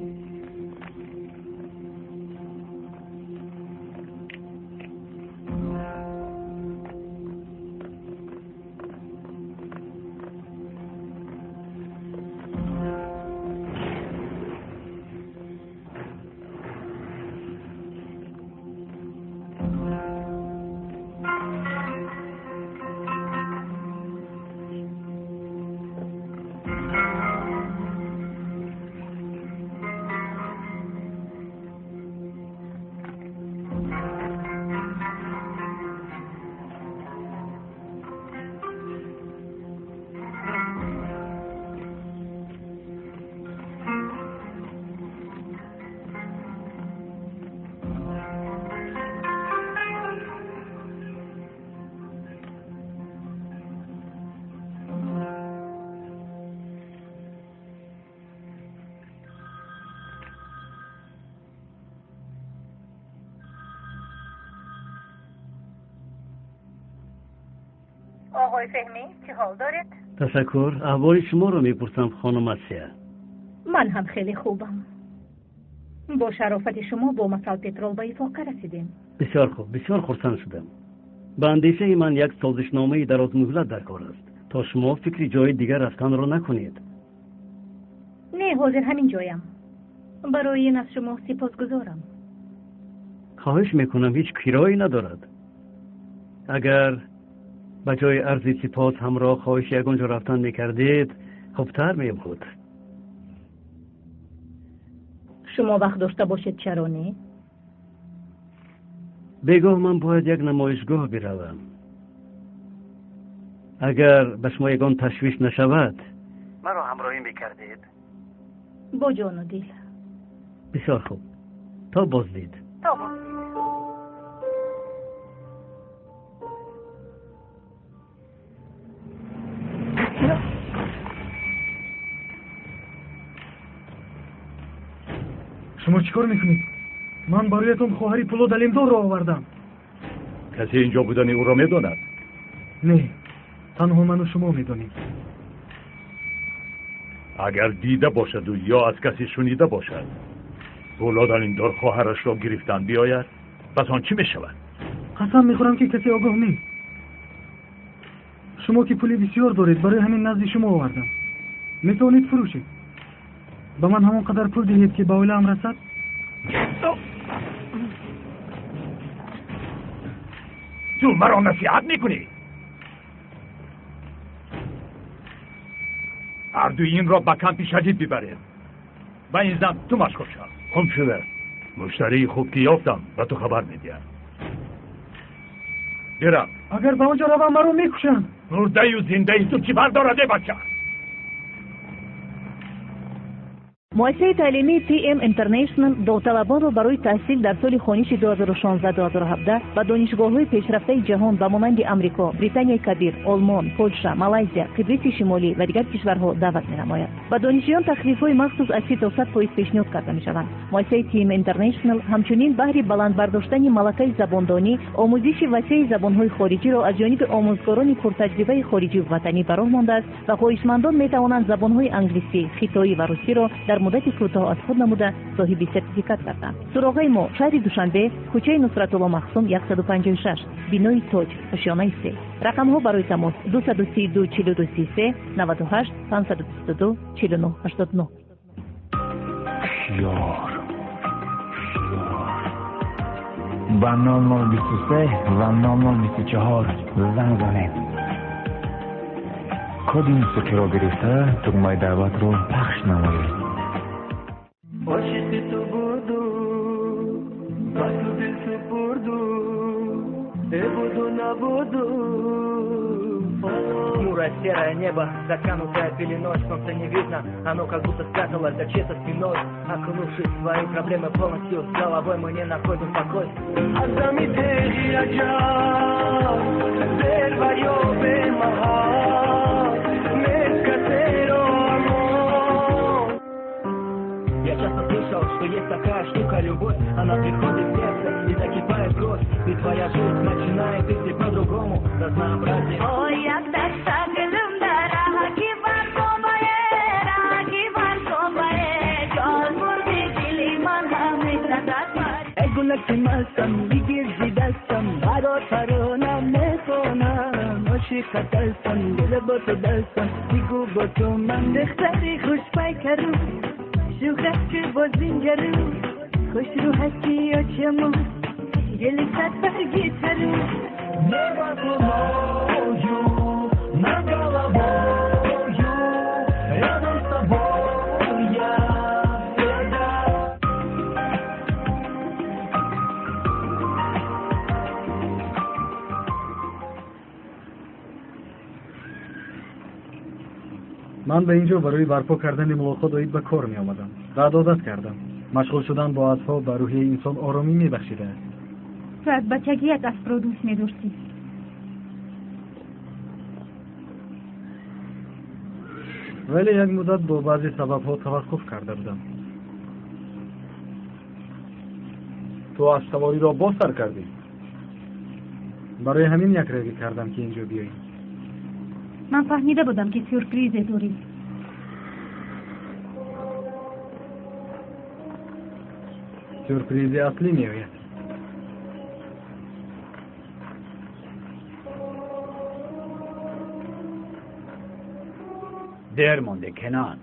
آقای فهمی چه حال دارید؟ تشکر. احوال شما رو میپرسم خانم آسیا. من هم خیلی خوبم. با شرافت شما با مسال پترول به اتفاق رسیدیم. بسیار خوب، بسیار خرسند شدم. به اندیشه من یک سازشنامه دراز مهلت در کار است تا شما فکر جای دیگر رفتن را نکنید. نه، حاضر همین جایم. برای این از شما سپاسگزارم. خواهش میکنم، هیچ کرایی ندارد. اگر به جای عرض سپاس همراه خواهش یگان جا رفتن میکردید، хубтар мебуд. Шумо вақт дошта бошед, чаро не? Бегоҳ ман бояд як намоишгоҳ биравам. Агар ба шумо ягон ташвиш нашавад, маро ҳамроҳӣ мекардед. Бо ҷону дил. Бисёр хуб. То боздид. То боздид. Шумо чӣ кор мекунед? Ман бароятон хоҳари Пулод Алимдорро овардам. Касе инҷо будани ӯро медонад? Не, танҳо ману шумо медонем. Агар дида бошаду ё аз касе шунида бошад, Пулод Алимдор хоҳарашро гирифтан биёяд, пас он чӣ мешавад? Қасам мехӯрам, ки касе огоҳ нест. Шумо ки пули бисёр доред, барои ҳамин назди шумо овардам. Метавонед фурӯшед. Ба ман ҳамон қадар пул диҳед, ки ба оилаам расад. Ту маро насиҳат мекунӣ? Ҳардуи инро ба кампи шадид бибаред. Ба ин зан ту машғул шав. Хуб шуда. Муштарии хуб ки ёфтам, ба ту хабар медиҳам. Бирав. Агар ба он ҷо равам, маро мекушанд. Мурдаю зиндаи ту чӣ фарқ дорад, э бача? Муассисаи таълимии TM International довталабонро барои таҳсил дар соли хониши 2016-2017 ба донишгоҳҳои пешрафтаи ҷаҳон ба монанди Амрико, Британияи Кабир, Олмон, Полша, Малайзия, Қибриси Шимолӣ ва дигар кишварҳо даъват менамояд. Ба донишҷӯён тахфифҳои махсус аз 30 то 100% пешниҳод карда мешаванд. Муассисаи TM International ҳамчунин баҳри баланд бардоштани малакаи забондонӣ, омӯзиши васеи забонҳои хориҷиро аз ҷониби омӯзгорони пуртаҷрибаи хориҷиву ватанӣ ба роҳ мондааст ва хоҳишмандон метавонанд забонҳои англисӣ, хитоӣ ва русиро дар муддати кӯтоҳ аз худ намуда соҳиби сертификат гарданд. Суроғаи мо: шаҳри Душанбе, кӯчаи Нусратулло Махсум 156, бинои Тоҷ, ошёнаи 3. Рақамҳо барои тамос: 232 42 33 98 522 49 89. Ёр ба 0023 ва 0024 занг занед. Коди мусиқиро гирифта тугмаи даъватро пахш намоед. Ошиқи ту буду, ба ту дил супурду, э буду набуду. Хмурое серое небо, затянутое пеленой, солнца не видно, оно как будто спряталось за чьей-то спиной. Окунувшись в свои проблемы полностью, с головой мы не находим покой. Я часто слышал, что есть такая штука любовь, она приходит в сердце и закипает кровь, и твоя жизнь начинает идти по-другому, разнообразие. Ой, شوخت بازینگرم خوش رو هستی یا چمو گل صد برگی ترم. Небо луною над головою, рядом с тобой я всегда. Ман ба ин ҷо барои барпо кардани мулоқот оид ба кор меомадам. Баъд одат кардам. Машғул шудан бо аспҳо ба рӯҳияи инсон оромӣ мебахшидааст. Ту аз бачагият аспро дӯст медоштӣ. Вале як муддат бо баъзе сабабҳо таваққуф карда будам. Ту аспсавориро боз сар кардӣ? Барои ҳамин якравӣ кардам, ки инҷо биёем. Ман фаҳмида будам, ки сюрпризе дорӣ. Сюрпризи аслӣ меояд. Дер монде, Кенан.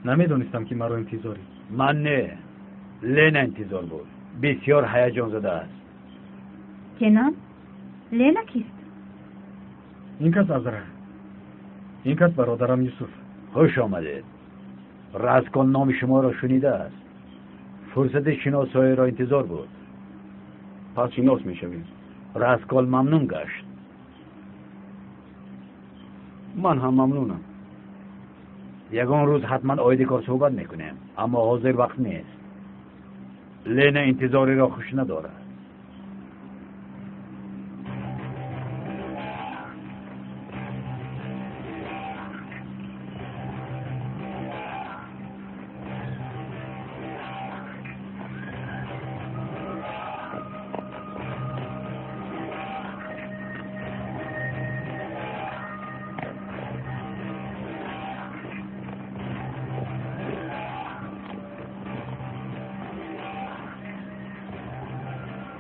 Намедонистам, ки маро интизорӣ. Ман не, Лена интизор буд. Бисёр ҳаяҷонзада аст. Кенан, Лена кист? Ин кас Азра, ин кас бародарам Юсуф. Хуш омадед. Раскол номи шуморо шунидааст. Фурсати шиносоиро интизор буд. Пас шинос мешавем. Раскол мамнун гашт. Ман ҳам мамнунам. Ягон рӯз ҳатман оиди кор суҳбат мекунем, аммо ҳозир вақт нест. Лена интизориро хуш надорад.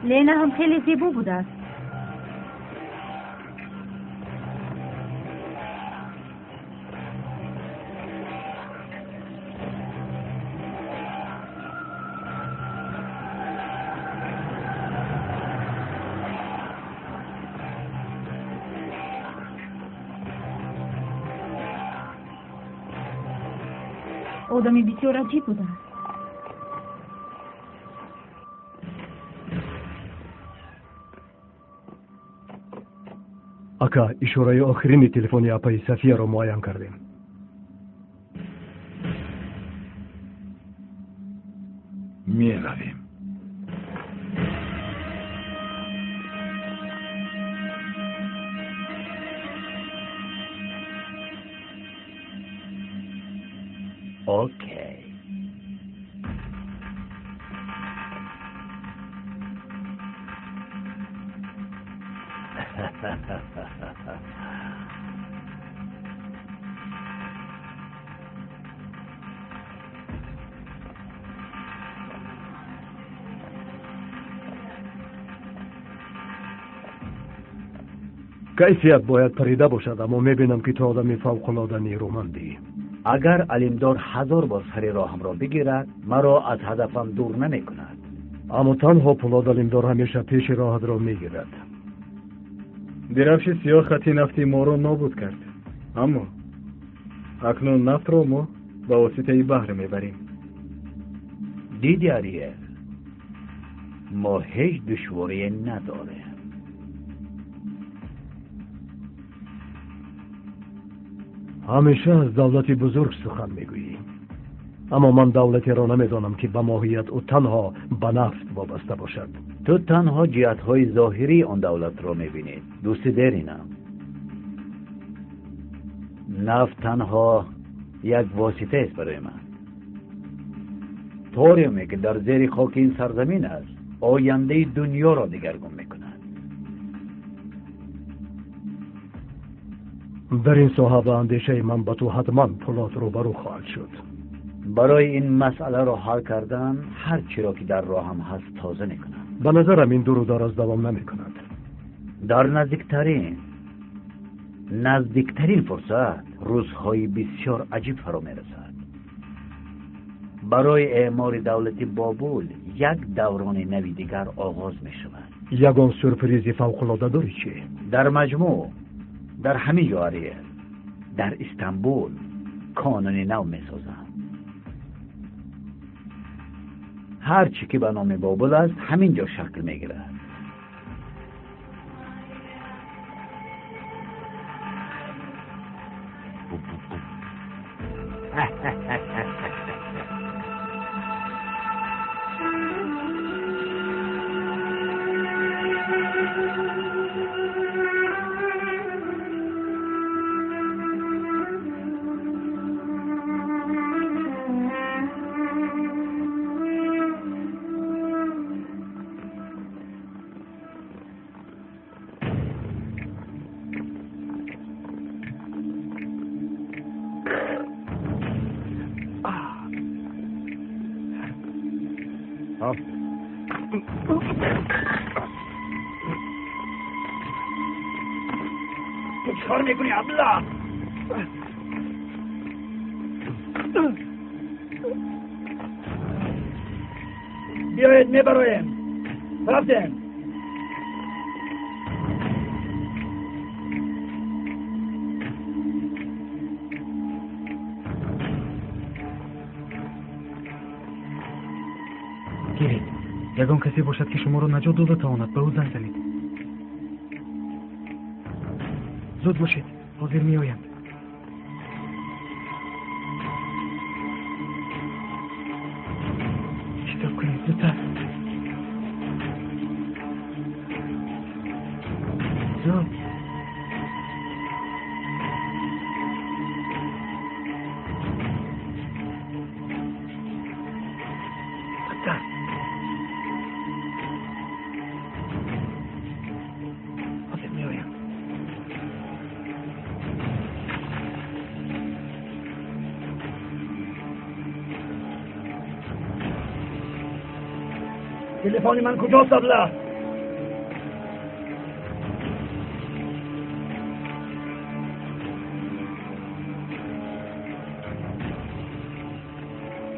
Лена ҳам хеле зебо будааст. Одами бисёр аҷиб будааст. Ака, ишораи охирини телефони апаи Сафияро муайян кардем. Меравем. Окей. Кайфият бояд парида бошад, аммо мебинам, ки ту одами фавқулода нерӯмандӣ. Агар Алимдор 1000 бор сари роҳамро бигирад, маро аз ҳадафам дур намекунад. Аммо танҳо Пулод Алимдор ҳамеша пеши роҳатро мегирад. Дирафши сиёҳ хати нафти моро нобуд кард, аммо акнун нафтро мо ба воситаи баҳр мебарем. Диди, Ариел, мо ҳеҷ душворие надорем. Ҳамеша аз давлати бузург сухан мегӯӣ, аммо ман давлатеро намедонам, ки ба моҳият ӯ танҳо ба нафт вобаста бошад. Ту танҳо ҷиҳатҳои зоҳирии он давлатро мебинӣ, дӯсти деринам. Нафт танҳо як воситаест барои ман. Ториуме, ки дар зери хоки ин сарзамин аст, ояндаи дунёро дигаргун мекунад. Дар ин соҳа ба андешаи ман ба ту ҳатман Пулод рӯбарӯ хоҳад шуд. Барои ин масъаларо ҳал кардан ҳар чиро ки дар роҳам ҳаст тоза мекунам. Ба назарам ин дуру дароз давом намекунад. Дар наздиктарин фурсат рӯзҳои бисёр аҷиб фаро мерасад. Барои эъмори давлати Бобул як даврони нави дигар оғоз мешавад. Ягон сюрпризи фавқулода дорӣ чӣ? Дар маҷмӯъ дар ҳамин ҷо, Ариел, дар Истанбул қонуни нав месозам. Ҳар чӣ ки ба номи Бобул аст, ҳамин ҷо шакл мегирад. تو چیکار میکنی ابله؟ بیایید میبرایم. رفتیم. Гиред, ягон касе бошад, ки шуморо наҷот дода тавонад, ба ӯ занг занед. Зуд бошед, ҳозир меоянд. Шитоб кунед, зудтар. Зуд. Зудтар. Ҳозир меоянд. Телефони ман куҷост, абла?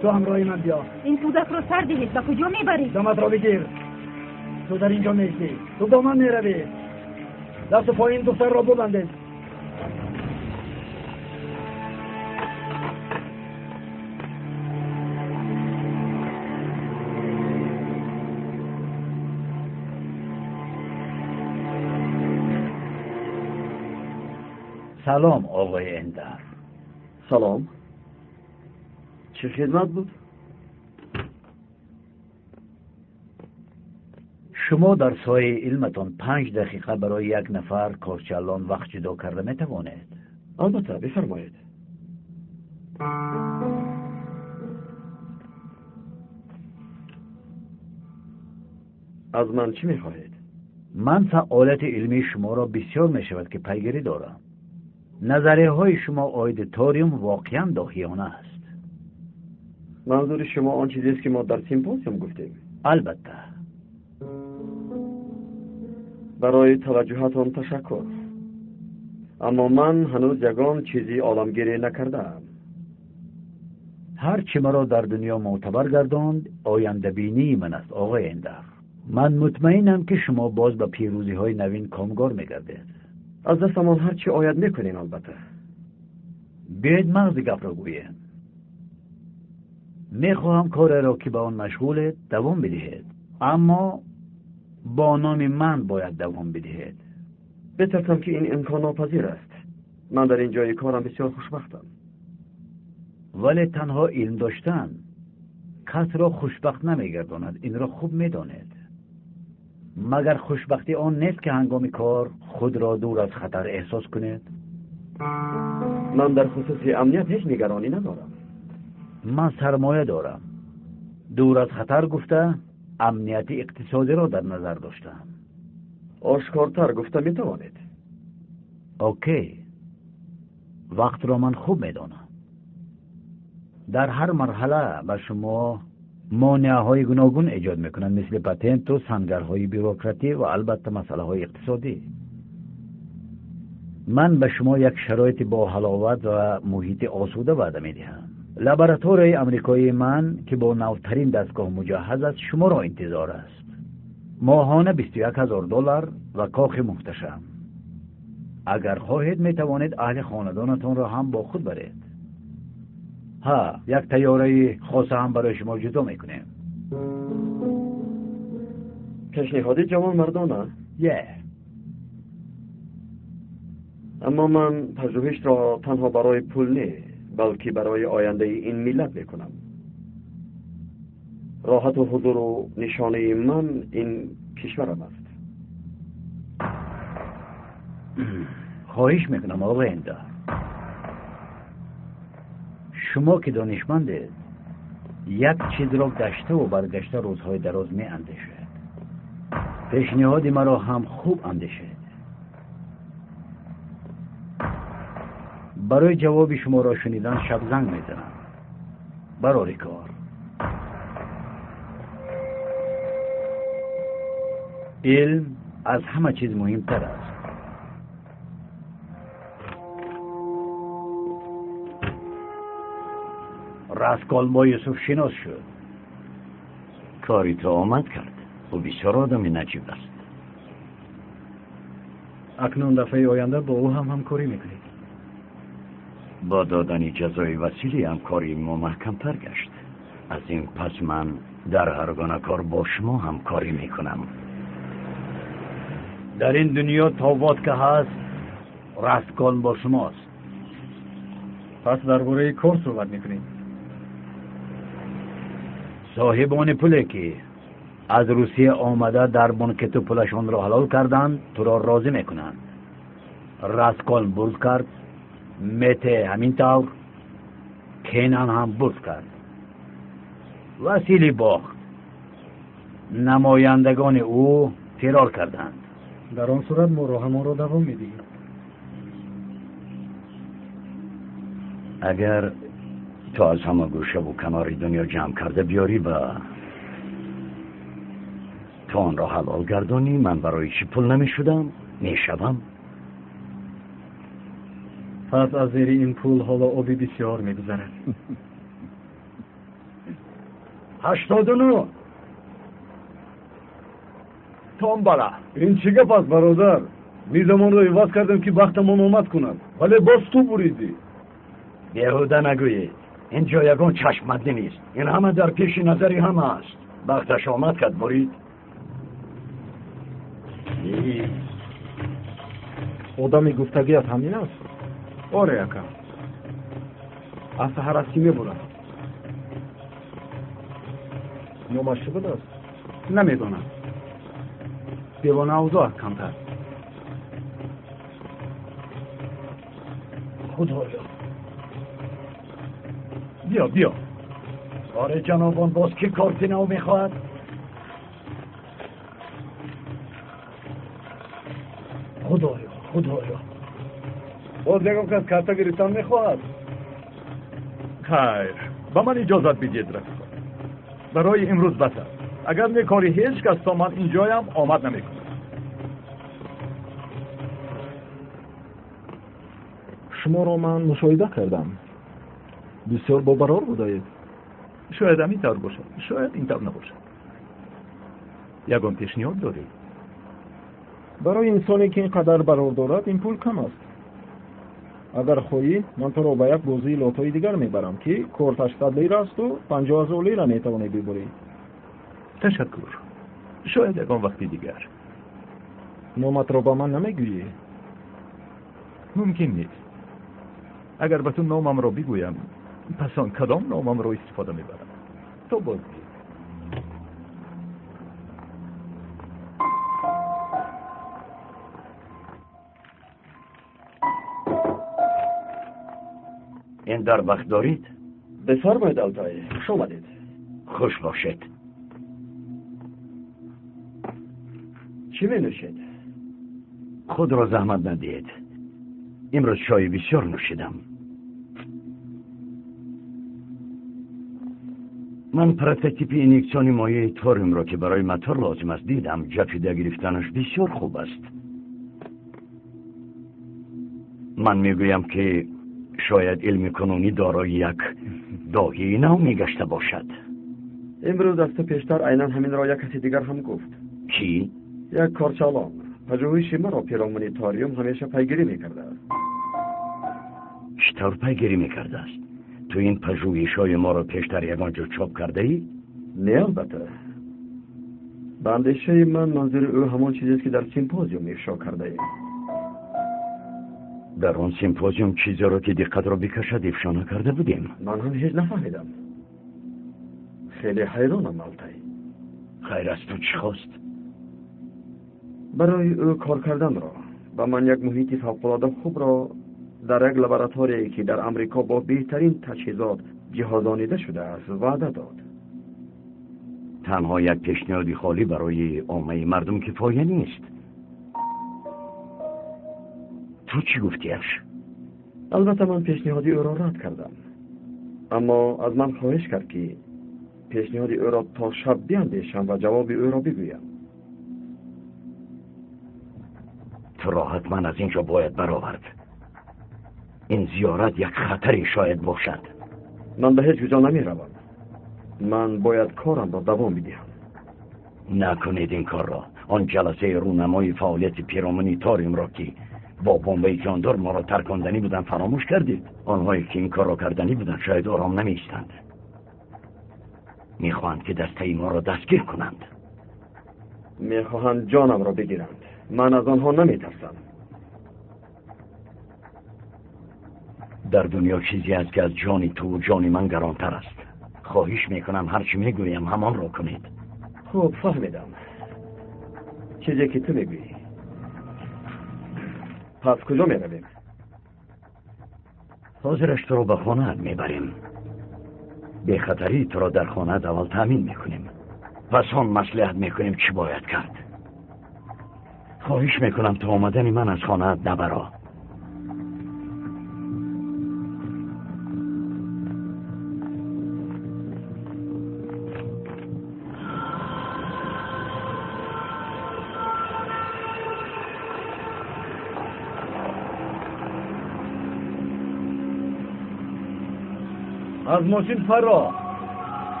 Ту ҳамроҳи ман биё. Ин кӯдакро сар диҳед, ба куҷо мебаред? Даматро бигир. Ту дар инҷо меистӣ. Ту бо ман меравӣ. Дасту пои ин духтарро бубандед. Салом, оқои Эндар. Салом. Чӣ хидмат буд? Шумо дар соҳаи илматон 5 дақиқа барои як нафар корчаллон вақт ҷудо карда метавонед? Албатта, бифармоед. Аз ман чӣ мехоҳед? Ман фаъолияти илмии шуморо бисёр мешавад, ки пайгирӣ дорам. Назарияҳои шумо оиди ториум воқеан доҳиёна аст. Манзури шумо он чизест, ки мо дар симпозиум гуфтем? Албатта. Барои таваҷҷӯҳатон ташаккур. Аммо ман ҳанӯз ягон чизи оламгирӣ накардаам. Ҳар чӣ маро дар дунё мӯътабар гардонд, ояндабинии ман аст, оқои Эндар. Ман мутмаинам, ки шумо боз ба пирӯзиҳои навин комгор мегардед. Аз дастамон ҳар чӣ ояд мекунем, албатта. Биёед мағзи гапро гӯем. Мехоҳам кореро, ки ба он машғулед, давом бидиҳед, аммо бо номи ман бояд давом бидиҳед. Бетарсам, ки ин имконнопазир аст. Ман дар ин ҷои корам бисёр хушбахтам. Вале танҳо илм доштан касро хушбахт намегардонад, инро хуб медонед. Магар хушбахтӣ он нест, ки ҳангоми кор худро дур аз хатар эҳсос кунед? Ман дар хусуси амният ҳеҷ нигаронӣ надорам. Ман сармоя дорам. Дур аз хатар гуфта амнияти иқтисодиро дар назар доштам. Ошкортар гуфта метавонед? Окей. Вақтро ман хуб медонам. Дар ҳар марҳала ба шумо монеаҳои гуногун эҷод мекунанд, мисли патенту сангарҳои бюрократӣ ва албатта масъалаҳои иқтисодӣ. Ман ба шумо як шароити боҳаловат ва муҳити осуда ваъда медиҳам. Лабораторияи амрикоии ман, ки бо навтарин дастгоҳ муҷаҳҳаз аст, шуморо интизор аст. Моҳона $21,000 ва кохи муҳташам. Агар хоҳед, метавонед аҳли хонадонатонро ҳам бо худ баред. Ҳа, як тайёраи хоса ҳам барои шумо ҷудо мекунем. Пешниҳоди ҷавонмардона? Е. Аммо ман пажӯҳишро танҳо барои пул не, балки барои ояндаи ин миллат мекунам. Роҳату ҳузуру нишонаи ман ин кишварам аст. Хоҳиш мекунам, оқои Эндар. Шумо ки донишмандед, як чизро гаштаву баргашта рӯзҳои дароз меандешед. Пешниҳоди маро ҳам хуб андешед. Барои ҷавоби шуморо шунидан шаб занг мезанам. Барори кор. Илм аз ҳама чиз муҳимтар аст. Раскол бо Юсуф шинос шуд. Кори ту омад кард. Ӯ бисёр одами наҷиб аст. Акнун дафъаи оянда бо ӯ ҳам ҳамкорӣ мекунед. Бо додани ҷазои Василий ҳамкории мо маҳкамтар гашт. Аз ин пас ман Дар ҳар гуна кор бо шумо ҳамкорӣ мекунам. Дар ин дунё то водка ҳаст, Раскол бо шумост. Пас дар бораи кор суҳбат мекунем. Соҳибони пуле ки аз Русия омада дар бонки ту пулашонро ҳалол карданд, туро розӣ мекунанд. Раскол бурд кард, Мете ҳамин тавр, Кенан ҳам бурд кард. Василий бохт. Намояндагони ӯ фирор карданд. Дар он сурат мо роҳамонро давом медиҳем. Агар ту аз ҳама гӯшаву канори дунё ҷамъ карда биёрӣ ва ту онро ҳалол гардонӣ, ман барои чӣ пул намешудам? Мешавам. Пас аз зери ин пул ҳоло оби бисёр мегузарад. 89. Томбала. Ин чӣ гап аст, бародар? Мизамонро иваз кардем, ки бахтамон омад кунад, вале боз ту буридӣ. Беҳуда нагӯед. Ин ҷо ягон чашммадӣ нест. Ин ҳама дар пеши назари ҳама аст. Бахташ омад кард, бурид. Одами гуфтагият ҳамин аст? Оре, ака. Аз саҳар аст ки мебурад. Номаш чӣ будааст? Намедонам. Девона авзоъ аст камтар. Худоё. Биё, биё. Оре ҷанобон, боз ки корти нав мехоҳад? Худоё, худоё. Боз ягон кас карта гирифтан мехоҳад? Хайр, ба ман иҷозат бидиҳед, рафиқон. Барои имрӯз бас аст. Агар не, кори ҳеҷ кас то ман инҷоям омад намекунад. Шуморо ман мушоҳида кардам. Бисёр бобарор будаед. Шояд ҳамин тавр бошад, шояд ин тавр набошад. Ягон пешниҳод доред? Барои инсоне ки ин қадар барор дорад, ин пул кам аст. Агар хоҳӣ, ман туро ба як бозии лотои дигар мебарам, ки корташ 100 лира асту 50 000 лира метавонӣ бибурӣ. Ташаккур. Шояд ягон вақти дигар. Номатро ба ман намегӯӣ? Мумкин нест. Агар ба ту номамро бигӯям, пас он кадом номамро истифода мебарам? То боз дид. Ин дар вақт дорид? Бифармоед, Алтай, хуш омадед. Хуш бошед. Чӣ менӯшед? Худро заҳмат надиҳед. Имрӯз чойи бисёр нӯшидам. Ман прототипи инъексиони моеи ториумро, ки барои мотор лозим аст, дидам. Ҷафида гирифтанаш бисёр хуб аст. Ман мегӯям, ки шояд илми кунунӣ дорои як доҳии нав мегашта бошад. Имрӯз аз ту пештар айнан ҳаминро як каси дигар ҳам гуфт. Кӣ? Як корчалон. Пажӯҳиши маро пиромуни ториум ҳамеша пайгирӣ мекардааст. Чӣ тавр пайгирӣ мекардааст? Ту ин пажӯҳишҳои моро пештар ягон ҷо чоп кардаӣ? Не, албатта. Ба андешаи ман манзури ӯ ҳамон чизест, ки дар симпозиум ифшо кардаем. Дар он симпозиум чизеро, ки диққатро бикашад, ифшо накарда будем. Ман ҳам ҳеҷ нафаҳмидам. Хеле ҳайронам, Алтай. Хайр, аз ту чӣ хост? Барои ӯ кор карданро. Ба ман як муҳити фавқулода хубро дар як лабораторияе, ки дар Амрико бо беҳтарин таҷҳизот ҷиҳозонида шудааст, ваъда дод. Танҳо як пешниҳоди холӣ барои оммаи мардум кифоя нест. Ту чӣ гуфтиаш? Албатта ман пешниҳоди ӯро рад кардам, аммо аз ман хоҳиш кард, ки пешниҳоди ӯро то шаб биандешам ва ҷавоби ӯро бигӯям. Туро ҳатман аз ин ҷо бояд баровард. Ин зиёрат як хатаре шояд бошад. Ман ба ҳеҷ куҷо намеравам. Ман бояд корамро давом бидиҳам. Накунед ин корро. Он ҷаласаи рӯнамои фаъолияти пиромуни ториумро, ки бо бомбаи ҷондор моро тарконданӣ буданд, фаромӯш кардед. Онҳое ки ин корро карданӣ буданд, шояд ором намеистанд. Мехоҳанд ки дастаи моро дастгир кунанд. Мехоҳанд ҷонамро бигиранд. Ман аз онҳо наметарсам. Дар дунё чизе аст ки аз ҷони ту ва ҷони ман гаронтар аст. Хоҳиш мекунам ҳарчи мегӯям ҳамонро кунед. Хуб, фаҳмидам. Чизе ки ту мегӯӣ. Пас куҷо меравем? Ҳозираш туро ба хонаат мебарем. Бехатарии туро дар хонаат аввал таъмин мекунем. Пас он маслиҳат мекунем чӣ бояд кард. Хоҳиш мекунам то омадани ман аз хонаат набаро. Аз мошин фаро.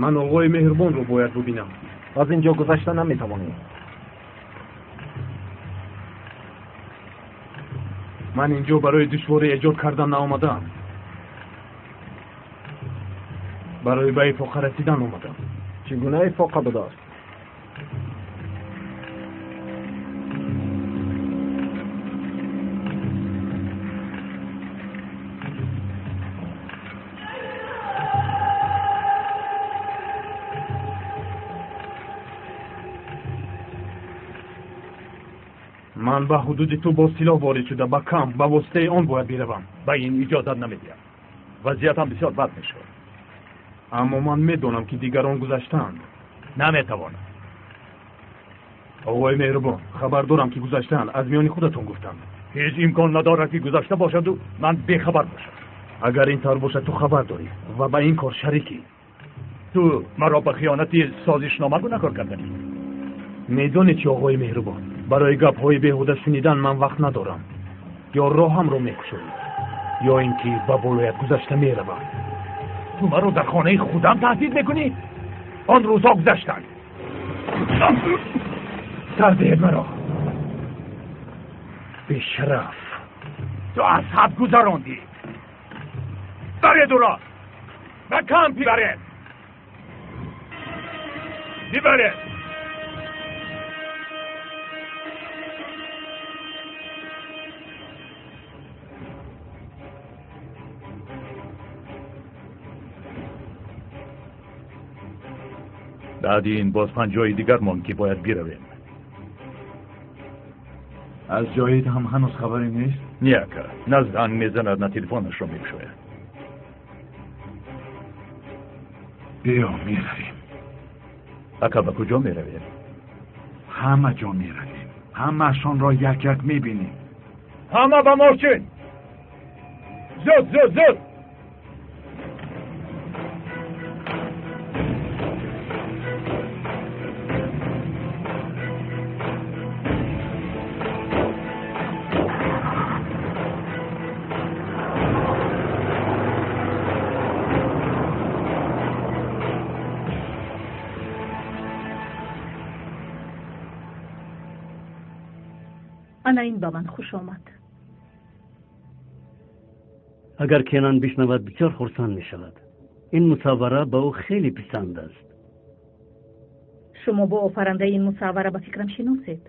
Ман оғои меҳрубонро бояд бубинам. Аз инҷо гузашта наметавонӣ. Ман инҷо барои душворӣ эҷод кардан наомадаам. Барои ба ифоқа расидан омадам. Чӣ гуна ифоқа будааст? Ман ба ҳудуди ту бо силоҳ ворид шуда, ба камп ба воситаи он бояд биравам. Ба ин иҷозат намедиҳам. Вазъиятам бисёр бад мешавад. Аммо ман медонам ки дигарон гузаштаанд. Наметавонам. Оғои меҳрубон, хабар дорам ки гузаштаанд, аз миёни худатон гуфтанд. Ҳеҷ имкон надорад ки гузашта бошаду ман бехабар бошам. Агар ин тавр бошад, ту хабар дорӣ ва ба ин кор шарикӣ. Ту маро ба хиёнати созишнома гунаҳкор карданӣ. Медонӣ чӣ, оғои меҳрубон, барои гапҳои беҳуда шунидан ман вақт надорам. Ё роҳамро мекушоӣ, ё ин ки ба болоят гузашта меравам. Ту маро дар хонаи худам таҳдид мекунӣ? Он рӯзҳо гузаштанд. Сар диҳед маро. Бешараф. Ту аз ҳад гузарондӣ. Баред ӯро. Ба камп бибаред. Бибаред. Баъди ин боз 5 ҷои дигар монд ки бояд биравем. Аз ҷоид ҳам ҳанӯз хабаре нест? Не, ака, на занг мезанад, на телефонашро мекушояд. Биё, меравем. Ака, ба куҷо меравем? Ҳама ҷо меравем. Ҳамаашонро як-як мебинем. Ҳама ба мошин! Зуд, зуд, зуд! Ана ин ба ман хуш омад. Агар Кенан бишнавад, бисёр хурсанд мешавад. Ин мусаввара ба ӯ хеле писанд аст. Шумо бо офарандаи ин мусаввара ба фикрам шиносед?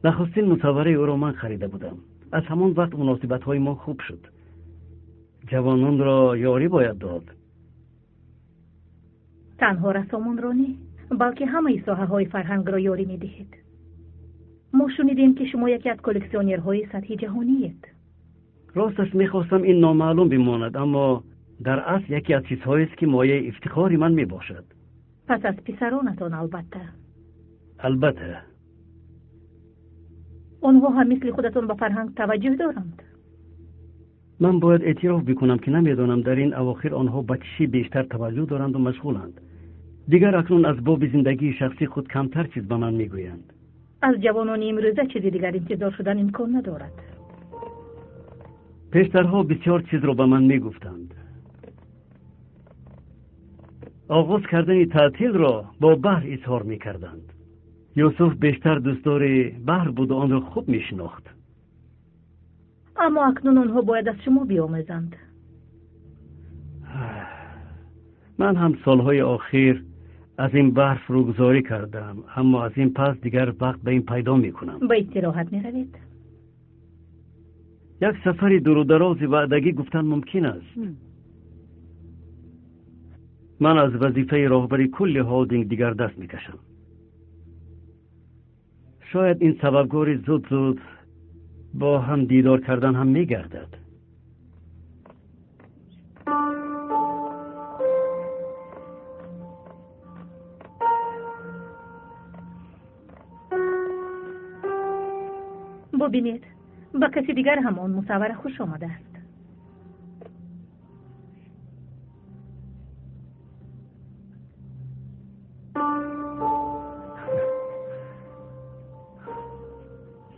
Нахустин мусаввараи ӯро ман харида будам. Аз ҳамон вақт муносибатҳои мо хуб шуд. Ҷавононро ёрӣ бояд дод. Танҳо рассомонро не, балки ҳамаи соҳаҳои фарҳангро ёрӣ медиҳед. Мо шунидем ки шумо яке аз коллексионерҳои сатҳи ҷаҳониед. Росташ мехостам ин номаълум бимонад, аммо дар асл яке аз чизҳоест ки мояи ифтихори ман мебошад. Пас аз писаронатон албатта. Албатта. Онҳо ҳам мисли худатон ба фарҳанг таваҷҷӯҳ доранд. Ман бояд эътироф бикунам ки намедонам дар ин авохир онҳо ба чӣ бештар таваҷҷӯҳ доранду машғуланд. Дигар акнун аз боби зиндагии шахсии худ камтар чиз ба ман мегӯянд. Аз ҷавонони имрӯза чизи дигар интизор шудан имкон надорад. Пештарҳо бисёр чизро ба ман мегуфтанд. Оғоз кардани таътилро бо баҳр изҳор мекарданд. Юсуф бештар дӯстдори баҳр буду онро хуб мешинохт. Аммо акнун онҳо бояд аз шумо биомӯзанд. Ман ҳам солҳои охир аз ин баҳр фурӯгузорӣ кардам, аммо аз ин пас дигар вақт ба ин пайдо мекунам. Ба истироҳат меравед? Як сафари дурударози ваъдагӣ гуфтан мумкин аст. Ман аз вазифаи роҳбари кулли холдинг дигар даст мекашам. Шояд ин сабабгори зуд-зуд бо ҳам дидор кардан ҳам мегардад. Бубинед, ба каси дигар ҳам он мусаввара хуш омадааст.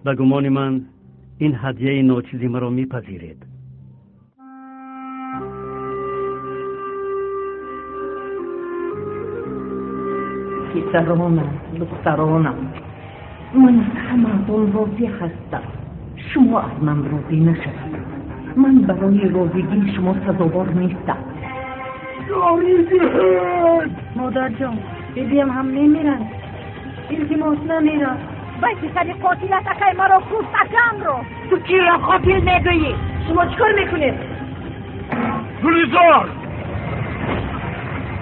Ба гумони ман ин ҳадияи ночизи маро мепазиред. Писаронам, духтаронам, ман аз ҳамаатон розӣ ҳастам. Шумо аз ман розӣ нашавед. Ман барои розигии шумо сазовор нестам. Модарҷон, бибиям ҳам мемиранд. Илтимос, намирад. Вай писари қотилат акай маро кушт, акамро. Ту киро қотил мегӯӣ? Шумо чӣ кор мекунед? Гулизор!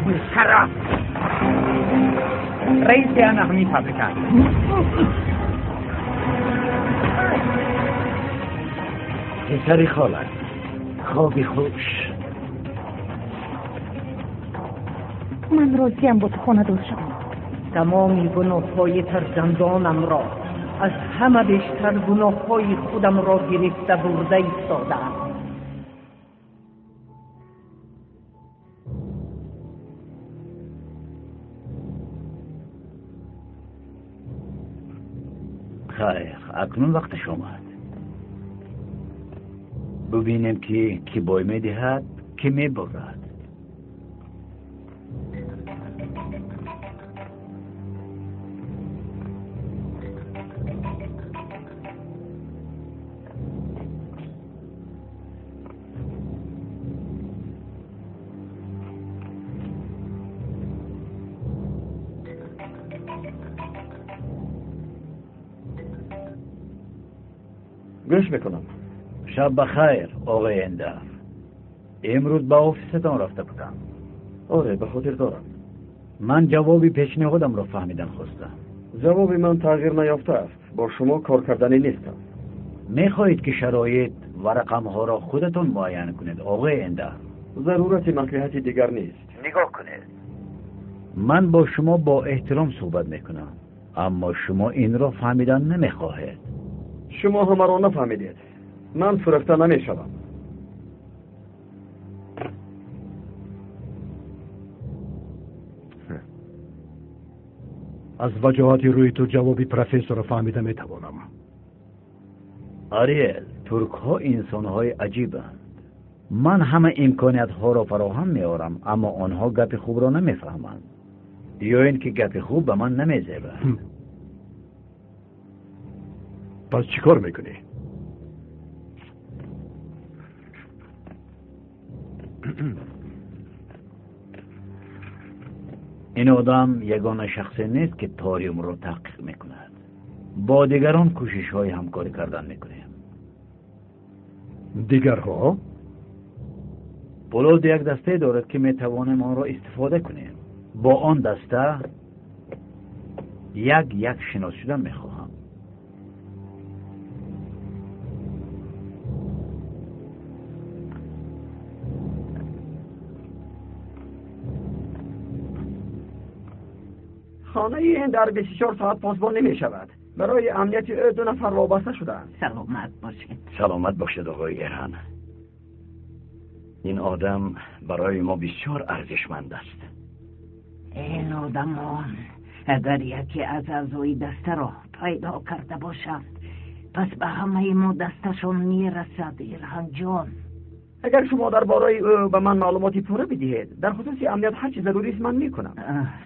Бесшараф! Раиси ана ҳамин фабрика. Писари холат, хоби хуш. Ман розиям бо ту хонадор шавам. Тамоми гуноҳҳои фарзандонамро, аз ҳама бештар гуноҳҳои худамро гирифта бурда истодаам. Хайр, акнун вақташ омад. Бубинем ки кӣ бой медиҳад, кӣ мебурад. Гӯш мекунам. Шаб бахайр, оғои Эндар. Имрӯз ба офисатон рафта будам. Оре, ба хотир дорам. Ман ҷавоби пешниҳодамро фаҳмидан хостам. Ҷавоби ман тағйир наёфтааст. Бо шумо кор карданӣ нестам. Мехоҳед ки шароит ва рақамҳоро худатон муайян кунед, оғои Эндар? Зарурати маслиҳати дигар нест. Нигоҳ кунед. Ман бо шумо бо эҳтиром суҳбат мекунам, аммо шумо инро фаҳмидан намехоҳед. Шумо ҳамаро нафаҳмидед. Ман фурӯхта намешавам. Аз ваҷоҳати рӯи ту ҷавоби профессорро фаҳмида метавонам. Ариел, туркҳо инсонҳои аҷибанд. Ман ҳама имкониятҳоро фароҳам меорам, аммо онҳо гапи хубро намефаҳманд. Ё ин ки гапи хуб ба ман намезебад. Пас чӣ кор мекунӣ? Ин одам ягона шахсе нест ки ториумро таҳқиқ мекунад. Бо дигарон кӯшишҳои ҳамкорӣ кардан мекунем. Дигарҳо? Пулод як дастае дорад ки метавонем онро истифода кунем. Бо он даста як як шинос шудан мехоҳам. Хонаи ин дар 24 соат посбон намешавад. Барои амнияти ӯ ду нафар вобаста шудаанд. Саломат бошед. Саломат бошед, оғои Эрҳан. Ин одам барои мо бисёр арзишманд аст. Ин одамон Агар яке аз аъзои дастаро пайдо карда бошанд, пас ба ҳамаи мо дасташон мерасад, Эрҳанҷон. Агар шумо дар бораи ӯ ба ман маълумоти пурра бидиҳед, дар хусуси амният ҳар чи зарурист ман мекунам.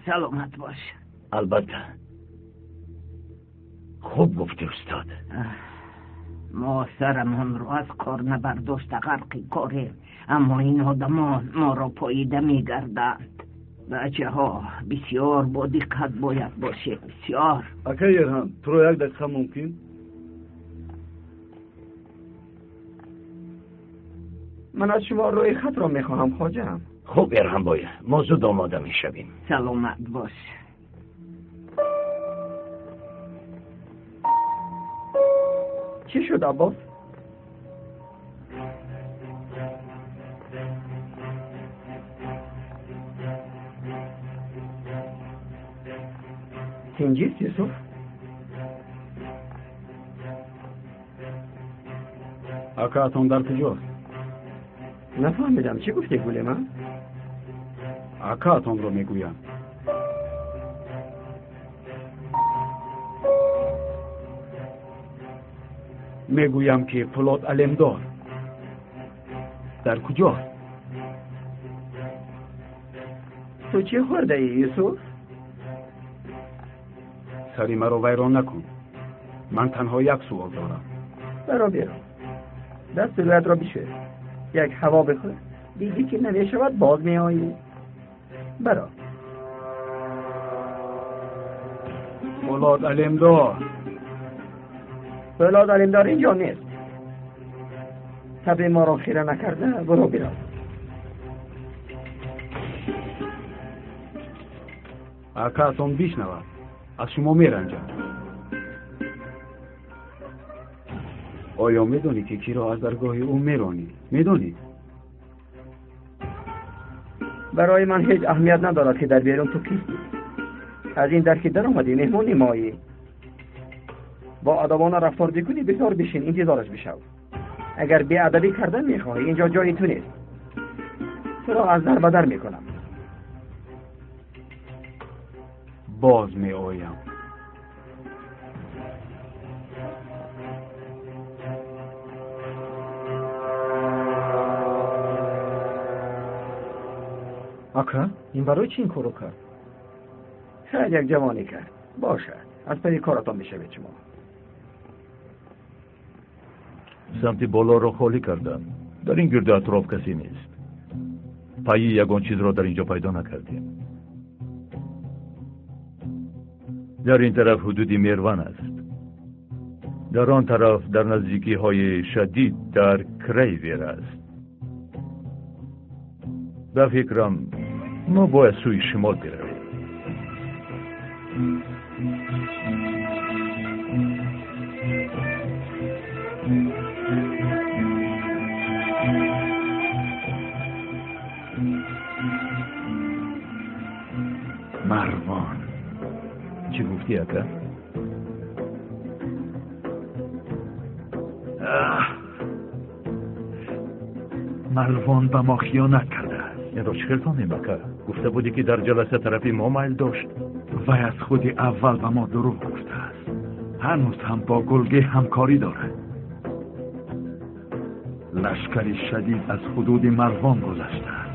Саломат бош. Албатта, хуб гуфтӣ, устод. Мо сарамонро аз кор набардошта ғарқи корем, аммо ин одамон моро поида мегарданд. Бачаҳо, бисёр бо диққат бояд бошем, бисёр. Акай Эрҳан, туро як дақиқа мумкин? Ман аз шумо рӯи хатро мехоҳам, хоҷаам. Хуб, Эрҳанбой, мо зуд омода мешавем. Саломат бош. Чӣ шуд, Аббос? Тинҷист, Юсуф? Акаатон дар куҷост? Нафаҳмидам, чӣ гуфтӣ, гули ман? Акаатонро мегӯям. Мегӯям, ки Пулод Алемдор дар куҷост? Ту чӣ хӯрдаӣ, Юсуф? Сари маро вайрон накун. Ман танҳо як суол дорам. Баро берун, дасту рӯятро бишӯр, як ҳаво бихӯр, дидӣ ки намешавад, боз меоӣ. Баро. Пулод Алемдор. Пулод Алемдор инҷо нест. Таби моро хира накарда баро бирав. Акаатон бишнавад, аз шумо меранҷад. Оё медонӣ, ки киро аз даргоҳи ӯ меронӣ? Медонӣ? Барои ман ҳеҷ аҳамият надорад, ки дар берун ту кистӣ. Аз ин дар ки даромадӣ, меҳмони моӣ. Бо адабона рафтор бикунӣ, бисёр бишин, интизораш бишав. Агар беадабӣ кардан мехоҳӣ, инҷо ҷои ту нест. Туро аз дар ба дар мекунам. Боз меоям. Ака, ин барои чӣ ин корро кард? Шояд як ҷавонӣ кард. Бошад, аз пайи коратон бишавед шумо. Самти болоро холӣ кардам. Дар ин гирду атроф касе нест. Пайи ягон чизро дар инҷо пайдо накардем. Дар ин тараф ҳудуди Мерван аст. Дар он тараф дар наздикиҳои шадид дар Крейвер аст. Ба фикрам, мо бояд сӯи шимол биравем. Марвон. Чӣ гуфтӣ, ака? Марвон ба мо хиёнат кардааст. Инро чӣ хел фаҳмем, ака? Гуфта будӣ, ки дар ҷаласа тарафи мо майл дошт. Вай аз худи аввал ба мо дурӯғ гуфтааст. Ҳанӯз ҳам бо Гулге ҳамкорӣ дорад. Лашкари шадид аз ҳудуди Марвон гузаштааст.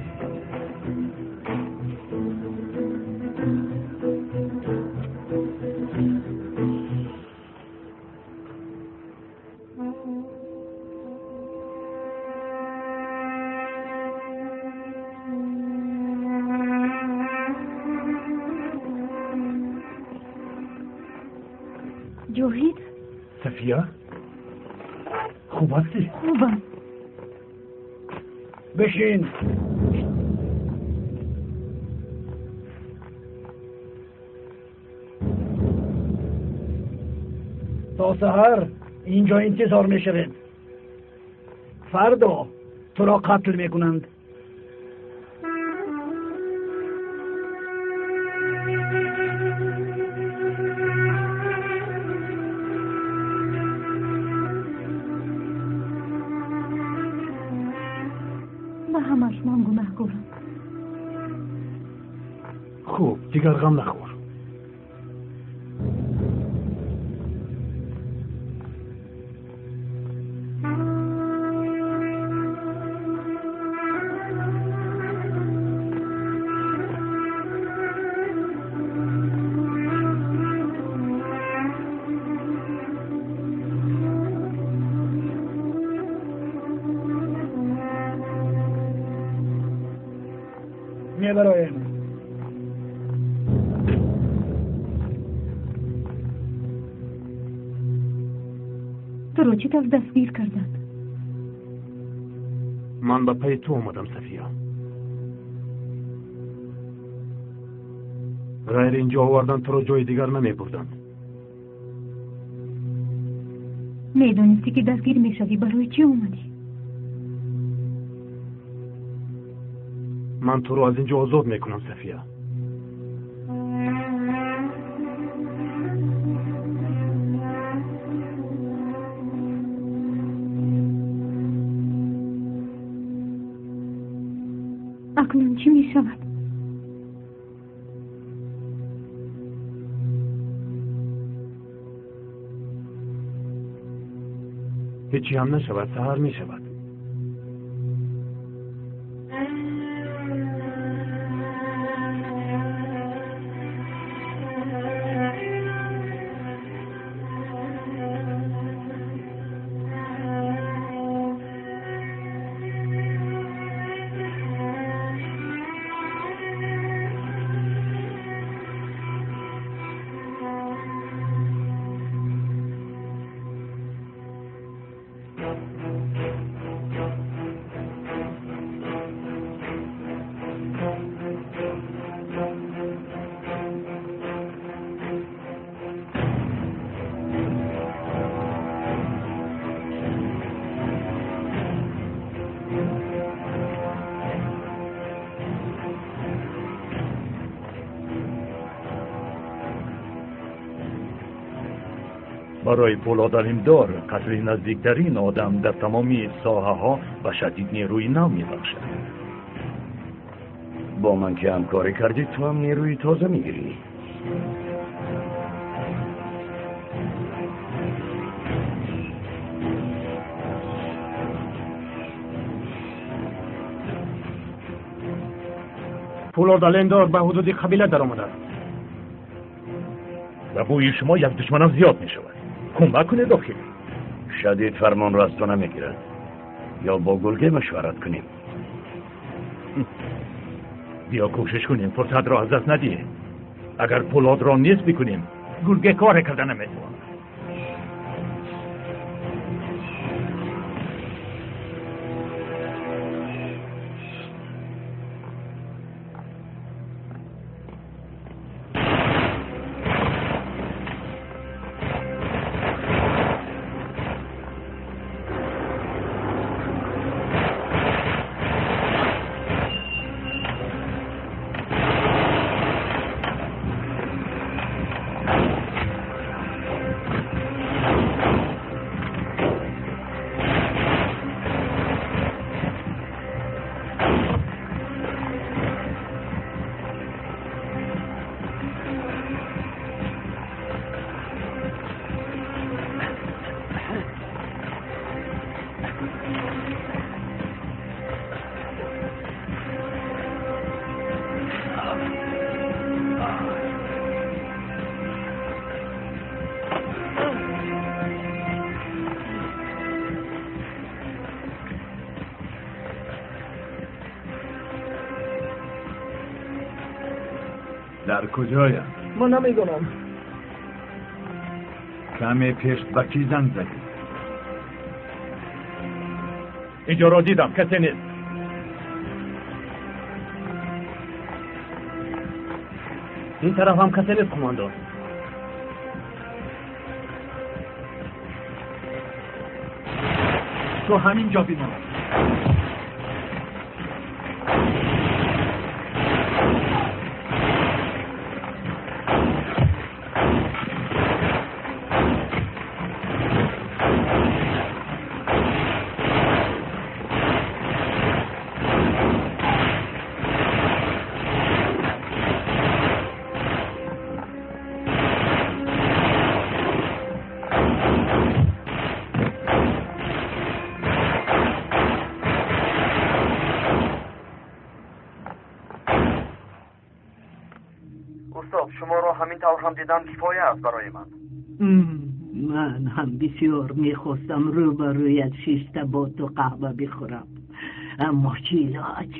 Ҷоҳид? Сафия, хуб ҳастӣ? Хубам. Бишин. То саҳар инҷо интизор мешавед. Фардо туро қатл мекунанд. Ба ҳамаш ман гунаҳкорам. Хуб, дигар ғам нахӯр. Мебароем. Туро чӣ тавр дастгир карданд? Ман ба пайи ту омадам, Сафия. Ғайр инҷо овардан туро ҷои дигар намебурданд. Медонистӣ ки дастгир мешавӣ, барои чӣ омадӣ? Ман туро аз инҷо озод мекунам, Сафия. Акнун чӣ мешавад? Ҳечи ҳам нашавад, саҳар мешавад. Барои Пулод Алимдор қатли наздиктарин одам дар тамоми соҳаҳо ба шадид нерӯи нав мебахшад. Бо ман ки ҳамкорӣ кардӣ, ту ҳам нерӯи тоза мегирӣ. Пулод Алимдор ба ҳудуди қабила даромадааст. Ба бӯи шумо як душманам зиёд мешавад. Кӯмак кунед охир. Шадид фармонро аз ту намегирад. Ё бо Гулге машварат кунем. Биё кӯшиш кунем, фурсатро аз даст надиҳем. Агар Пулодро нест бикунем, Гулге коре карда наметавонад. Дар куҷоям? Ман намедонам. Каме пеш ба кӣ занг задӣ? Инҷоро дидам, касе нест. Ин тараф ҳам касе нест, қумондон. Ту ҳамин ҷо бимон. Ҳам дидан кифоя аст барои ман. Ман ҳам бисёр мехостам рӯбарӯят шишта бо ту қаҳва бихӯрам, аммо чӣ илоҷ?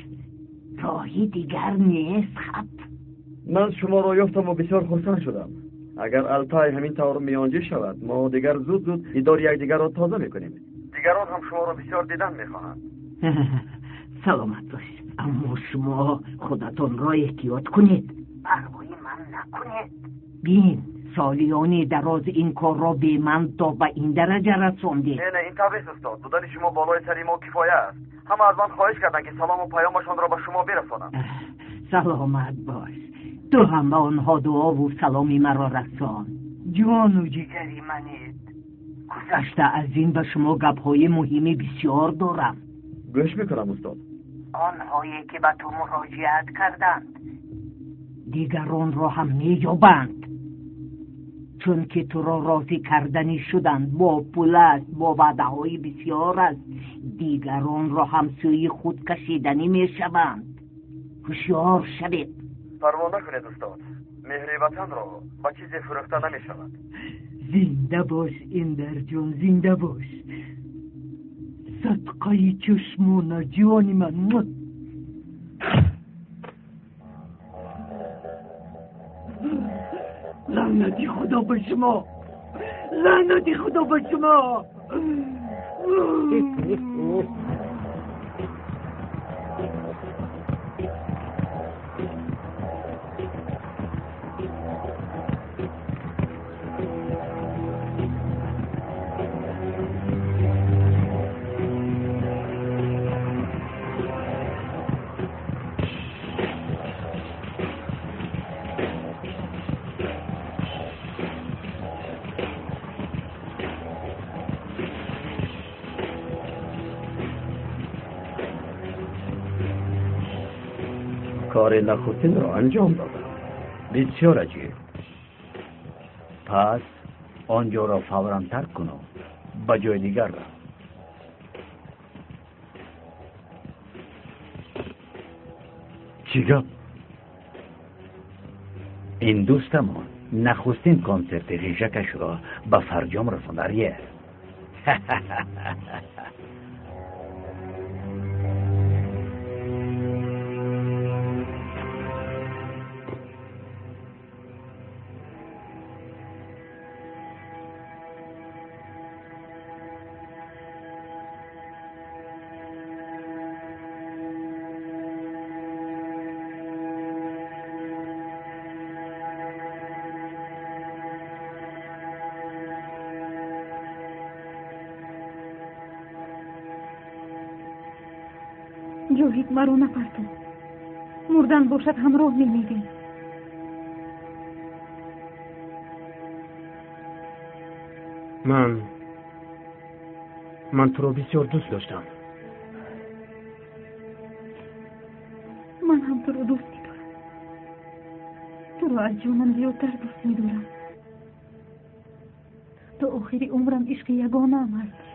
Роҳи дигар нест, хаб. Ман шуморо ёфтаму бисёр хурсанд шудам. Агар Алтай ҳамин тавр миёнҷӣ шавад, мо дигар зуд-зуд дидори якдигарро тоза мекунем. Дигарон ҳам шуморо бисёр дидан мехоҳанд. Саломат бош. Аммо шумо худатонро эҳтиёт кунед. Парвои ман накунед. Бин, солиёни дароз ин корро бе ман то ба ин дараҷа расондед. Не, не, ин тавр нест, устод. Будани шумо болои сари мо кифоя аст. Ҳама аз ман хоҳиш карданд, ки салому паёмашонро ба шумо бирасонам. Саломат бош. Ту ҳам ба онҳо дуову саломи маро расон. Ҷону ҷигари манед. Гузашта аз ин ба шумо гапҳои муҳими бисёр дорам. Гӯш мекунам, устод. Онҳое ки ба ту муроҷиат карданд, дигаронро ҳам меёбанд. Чунки туро розӣ карданӣ шуданд, бо пул аст, бо ваъдаҳои бисёр аст, дигаронро ҳам сӯи худ кашиданӣ мешаванд. Ҳушёр шавед. Парво накунед, устод. Меҳри ватанро ба чизе фурӯхта намешавад. Зинда бош, Эндарҷон, зинда бош. Садқаи чашмона, ҷони ман. Лаънати Худо ба шумо! Лаънати Худо ба шумо! کار نخستین را انجام دادم. بسیار عجیب. پس آنجا را فوراً ترک کن و به جای دیگر را. چی گپ؟ این دوستمان نخستین کنسرت غیژکش را به فرجام رساند. آریه. Ҷоҳид, маро напартон. Мурдан бошад, ҳамроҳ мемирем. Ман туро бисёр дӯст доштам. Ман ҳам туро дӯст медорам. Туро аз ҷонам зиёдтар дӯст медорам. То охири умрам ишқи ягонаам ҳастӣ.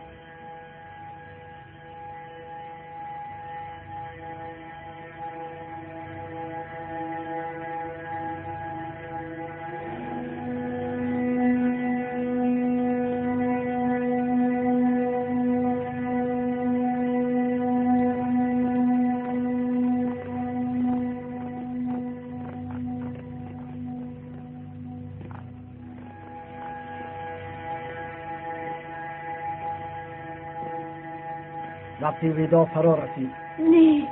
وقتی ویدا فرا رسید. نه،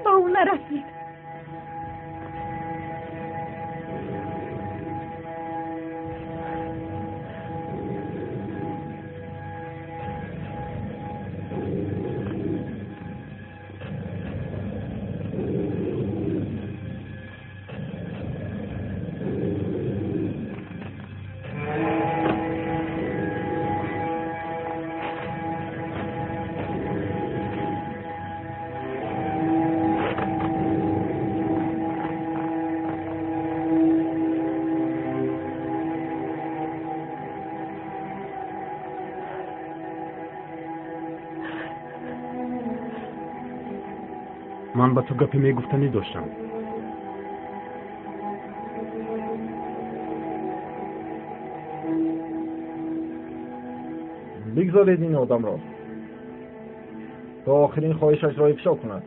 با او نرسید. Ман ба ту гапе мегуфтанӣ доштам. Бигзоред ин одамро то охирин хоҳишашро ифшо кунад.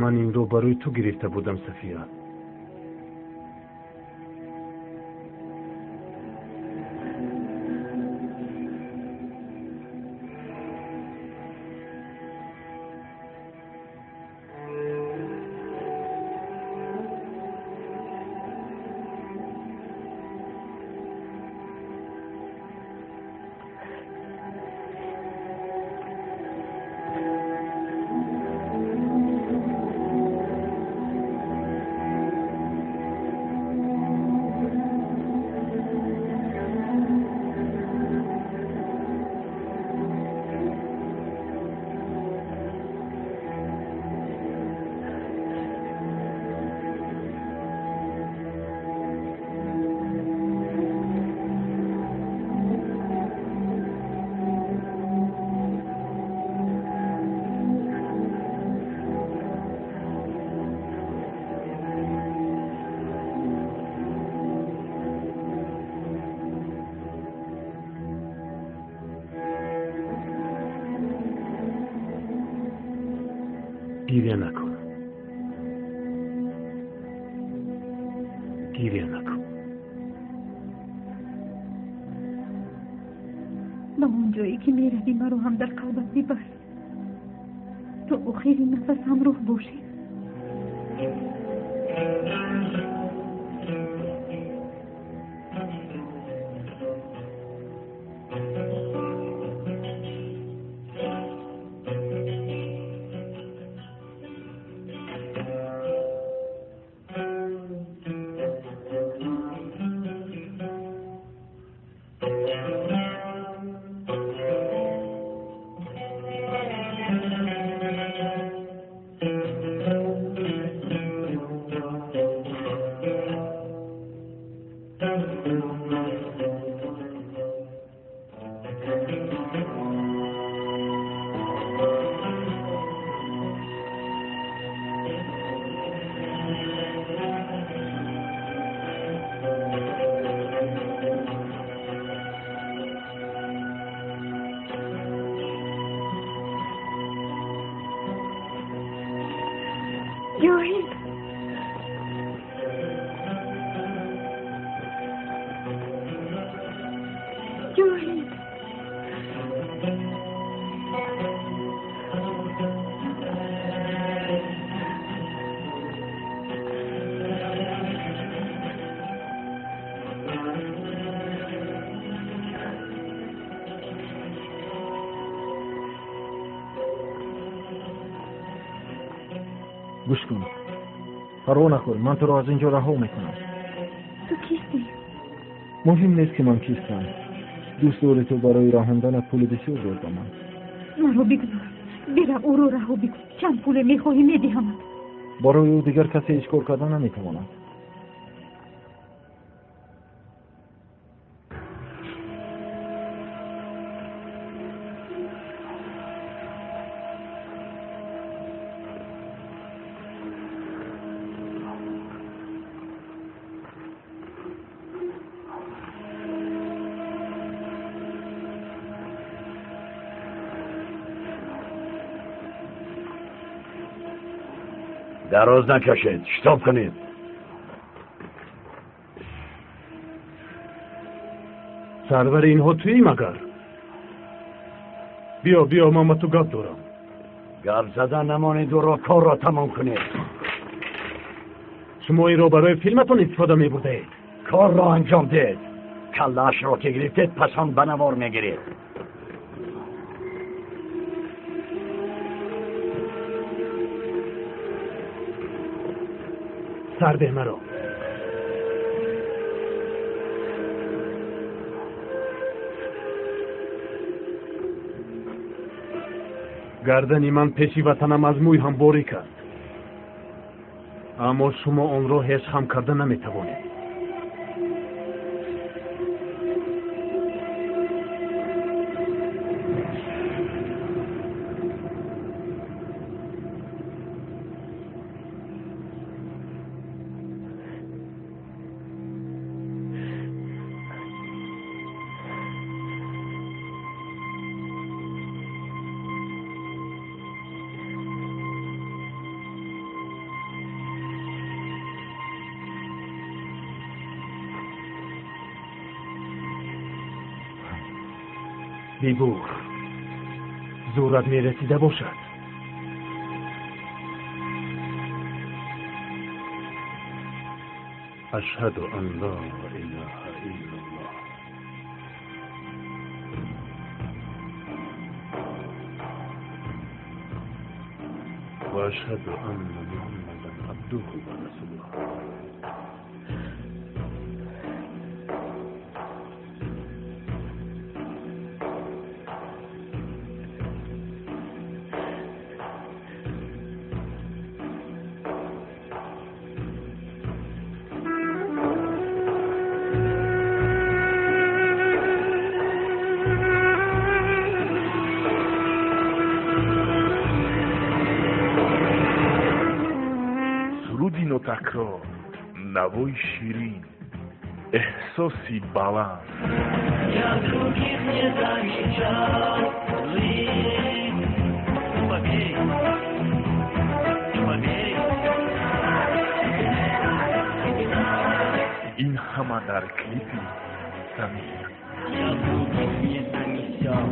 Ман инро барои ту гирифта будам, Сафия. Гиря накун. Гиря накун. Ба он ҷое ки меравӣ, маро ҳам дар қалбат бибар, то охири нафас ҳамроҳ бошем. Ҷоҳид, Ҷоҳид, гӯш кун, парво накун, ман туро аз ин ҷо раҳо мекунам. Ту кистӣ? Муҳим нест, ки ман кистам. Дӯст дори ту барои раҳонданат пули бисёр дод ба ман. Маро бигузор, бирав, ӯро раҳо бикун. Чанд пуле мехоҳӣ, медиҳамат. Барои ӯ дигар касе ҳеҷ кор карда наметавонад. Дароз накашед, шитоб кунед. Сарвари инҳо туӣ магар? Биё, биё, ман ба ту гап дорам. Гап задан намонед, ӯро корро тамом кунед. Шумо инро барои филматон истифода мебурдаед. Корро анҷом диҳед. Каллаашро ки гирифтед, пас он ба навор мегиред. Сарде маро. Гардани ман пеши ватанам аз мӯй ҳам борик аст, аммо шумо онро ҳеҷ хам карда наметавонед. Бибур, зӯрат мерасида бошад. Ашҳаду ан ло илаҳа иллаллоҳ. Ва ашҳаду анна Муҳаммадан абдуҳу ва расулуҳ. Такрор, навои ширин, эҳсоси баланд. Я других не замечал. Поверь, поверь. Ин ҳама дар клипи Самир. Я других не замечал.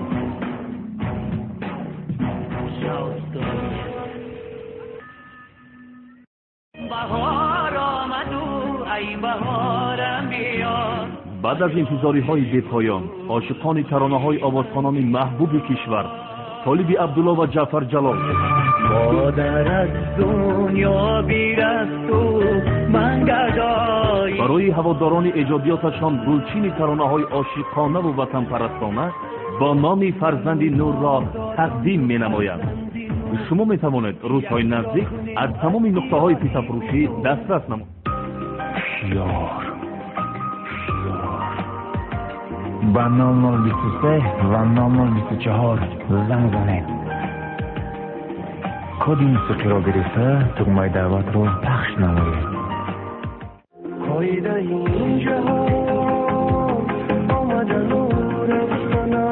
Пожалуйста, нет. Баҳор омаду, ай баҳорам биё. Баъд аз интизориҳои бепоён, ошиқони таронаҳои овозхонони маҳбуби кишвар Толиби Абдулло ва Ҷаъфар Ҷалол модар аз дунё бирафту ман гадой барои ҳаводорони эҷодиёташон гулчини таронаҳои ошиқонаву ватанпарастона бо номи Фарзанди Нурро тақдим менамояд. Шумо метавонед рӯзҳои наздик аз тамоми нуқтаҳои фитафурӯшӣ дастрас намоед. Ҳушёр, ба 0023 ва 0024 занг занед. Коди мусиқиро гирифта тугмаи даъватро пахш намоед. Қоидаи ин ҷаҳон омадану рафтана,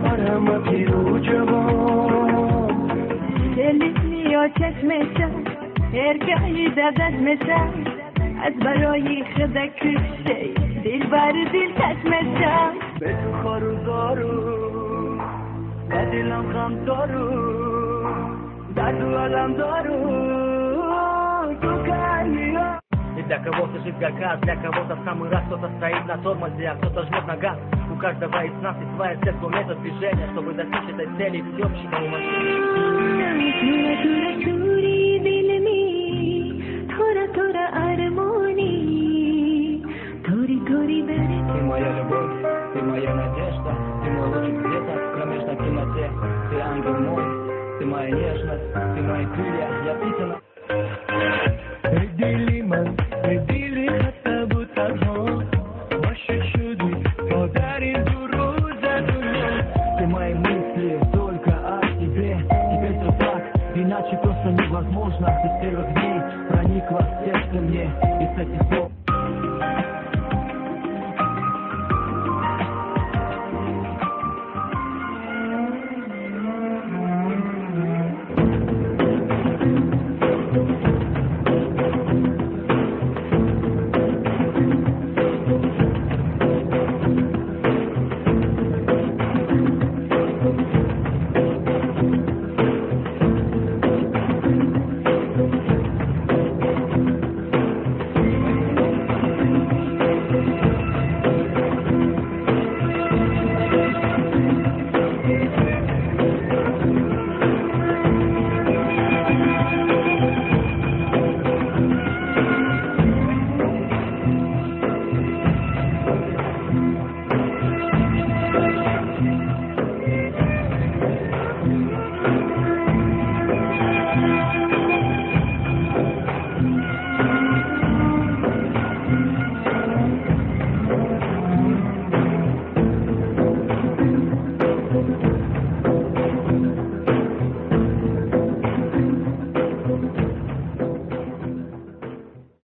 бар ҳама пиру ҷавон. چشمشم ارگاهی دادشمشم از برای خدا کشه دل بر دل چشمشم به تو خارو دارو به دلم غم دارو درد و علم دارو تو کنیا. И для кого-то жизнь как, для кого-то в самый раз кто-то стоит на тормозе, а кто-то жмет на газ. У каждого из нас есть своя цель, свой метод движения, чтобы достичь этой цели всеобщего уважения. Ты моя любовь, ты моя надежда, ты мой лучик света в кромешной темноте. Ты ангел мой, ты моя нежность, ты мои крылья, я птица на... дили ман, дили хаста буд танҳо, ошиқ шудӣ то дар ин ду рӯза дунё. Ты мои мысли только о тебе, теперь всё так, иначе просто невозможно. Ты с первых дней проникла в сердце мне, и с этих слов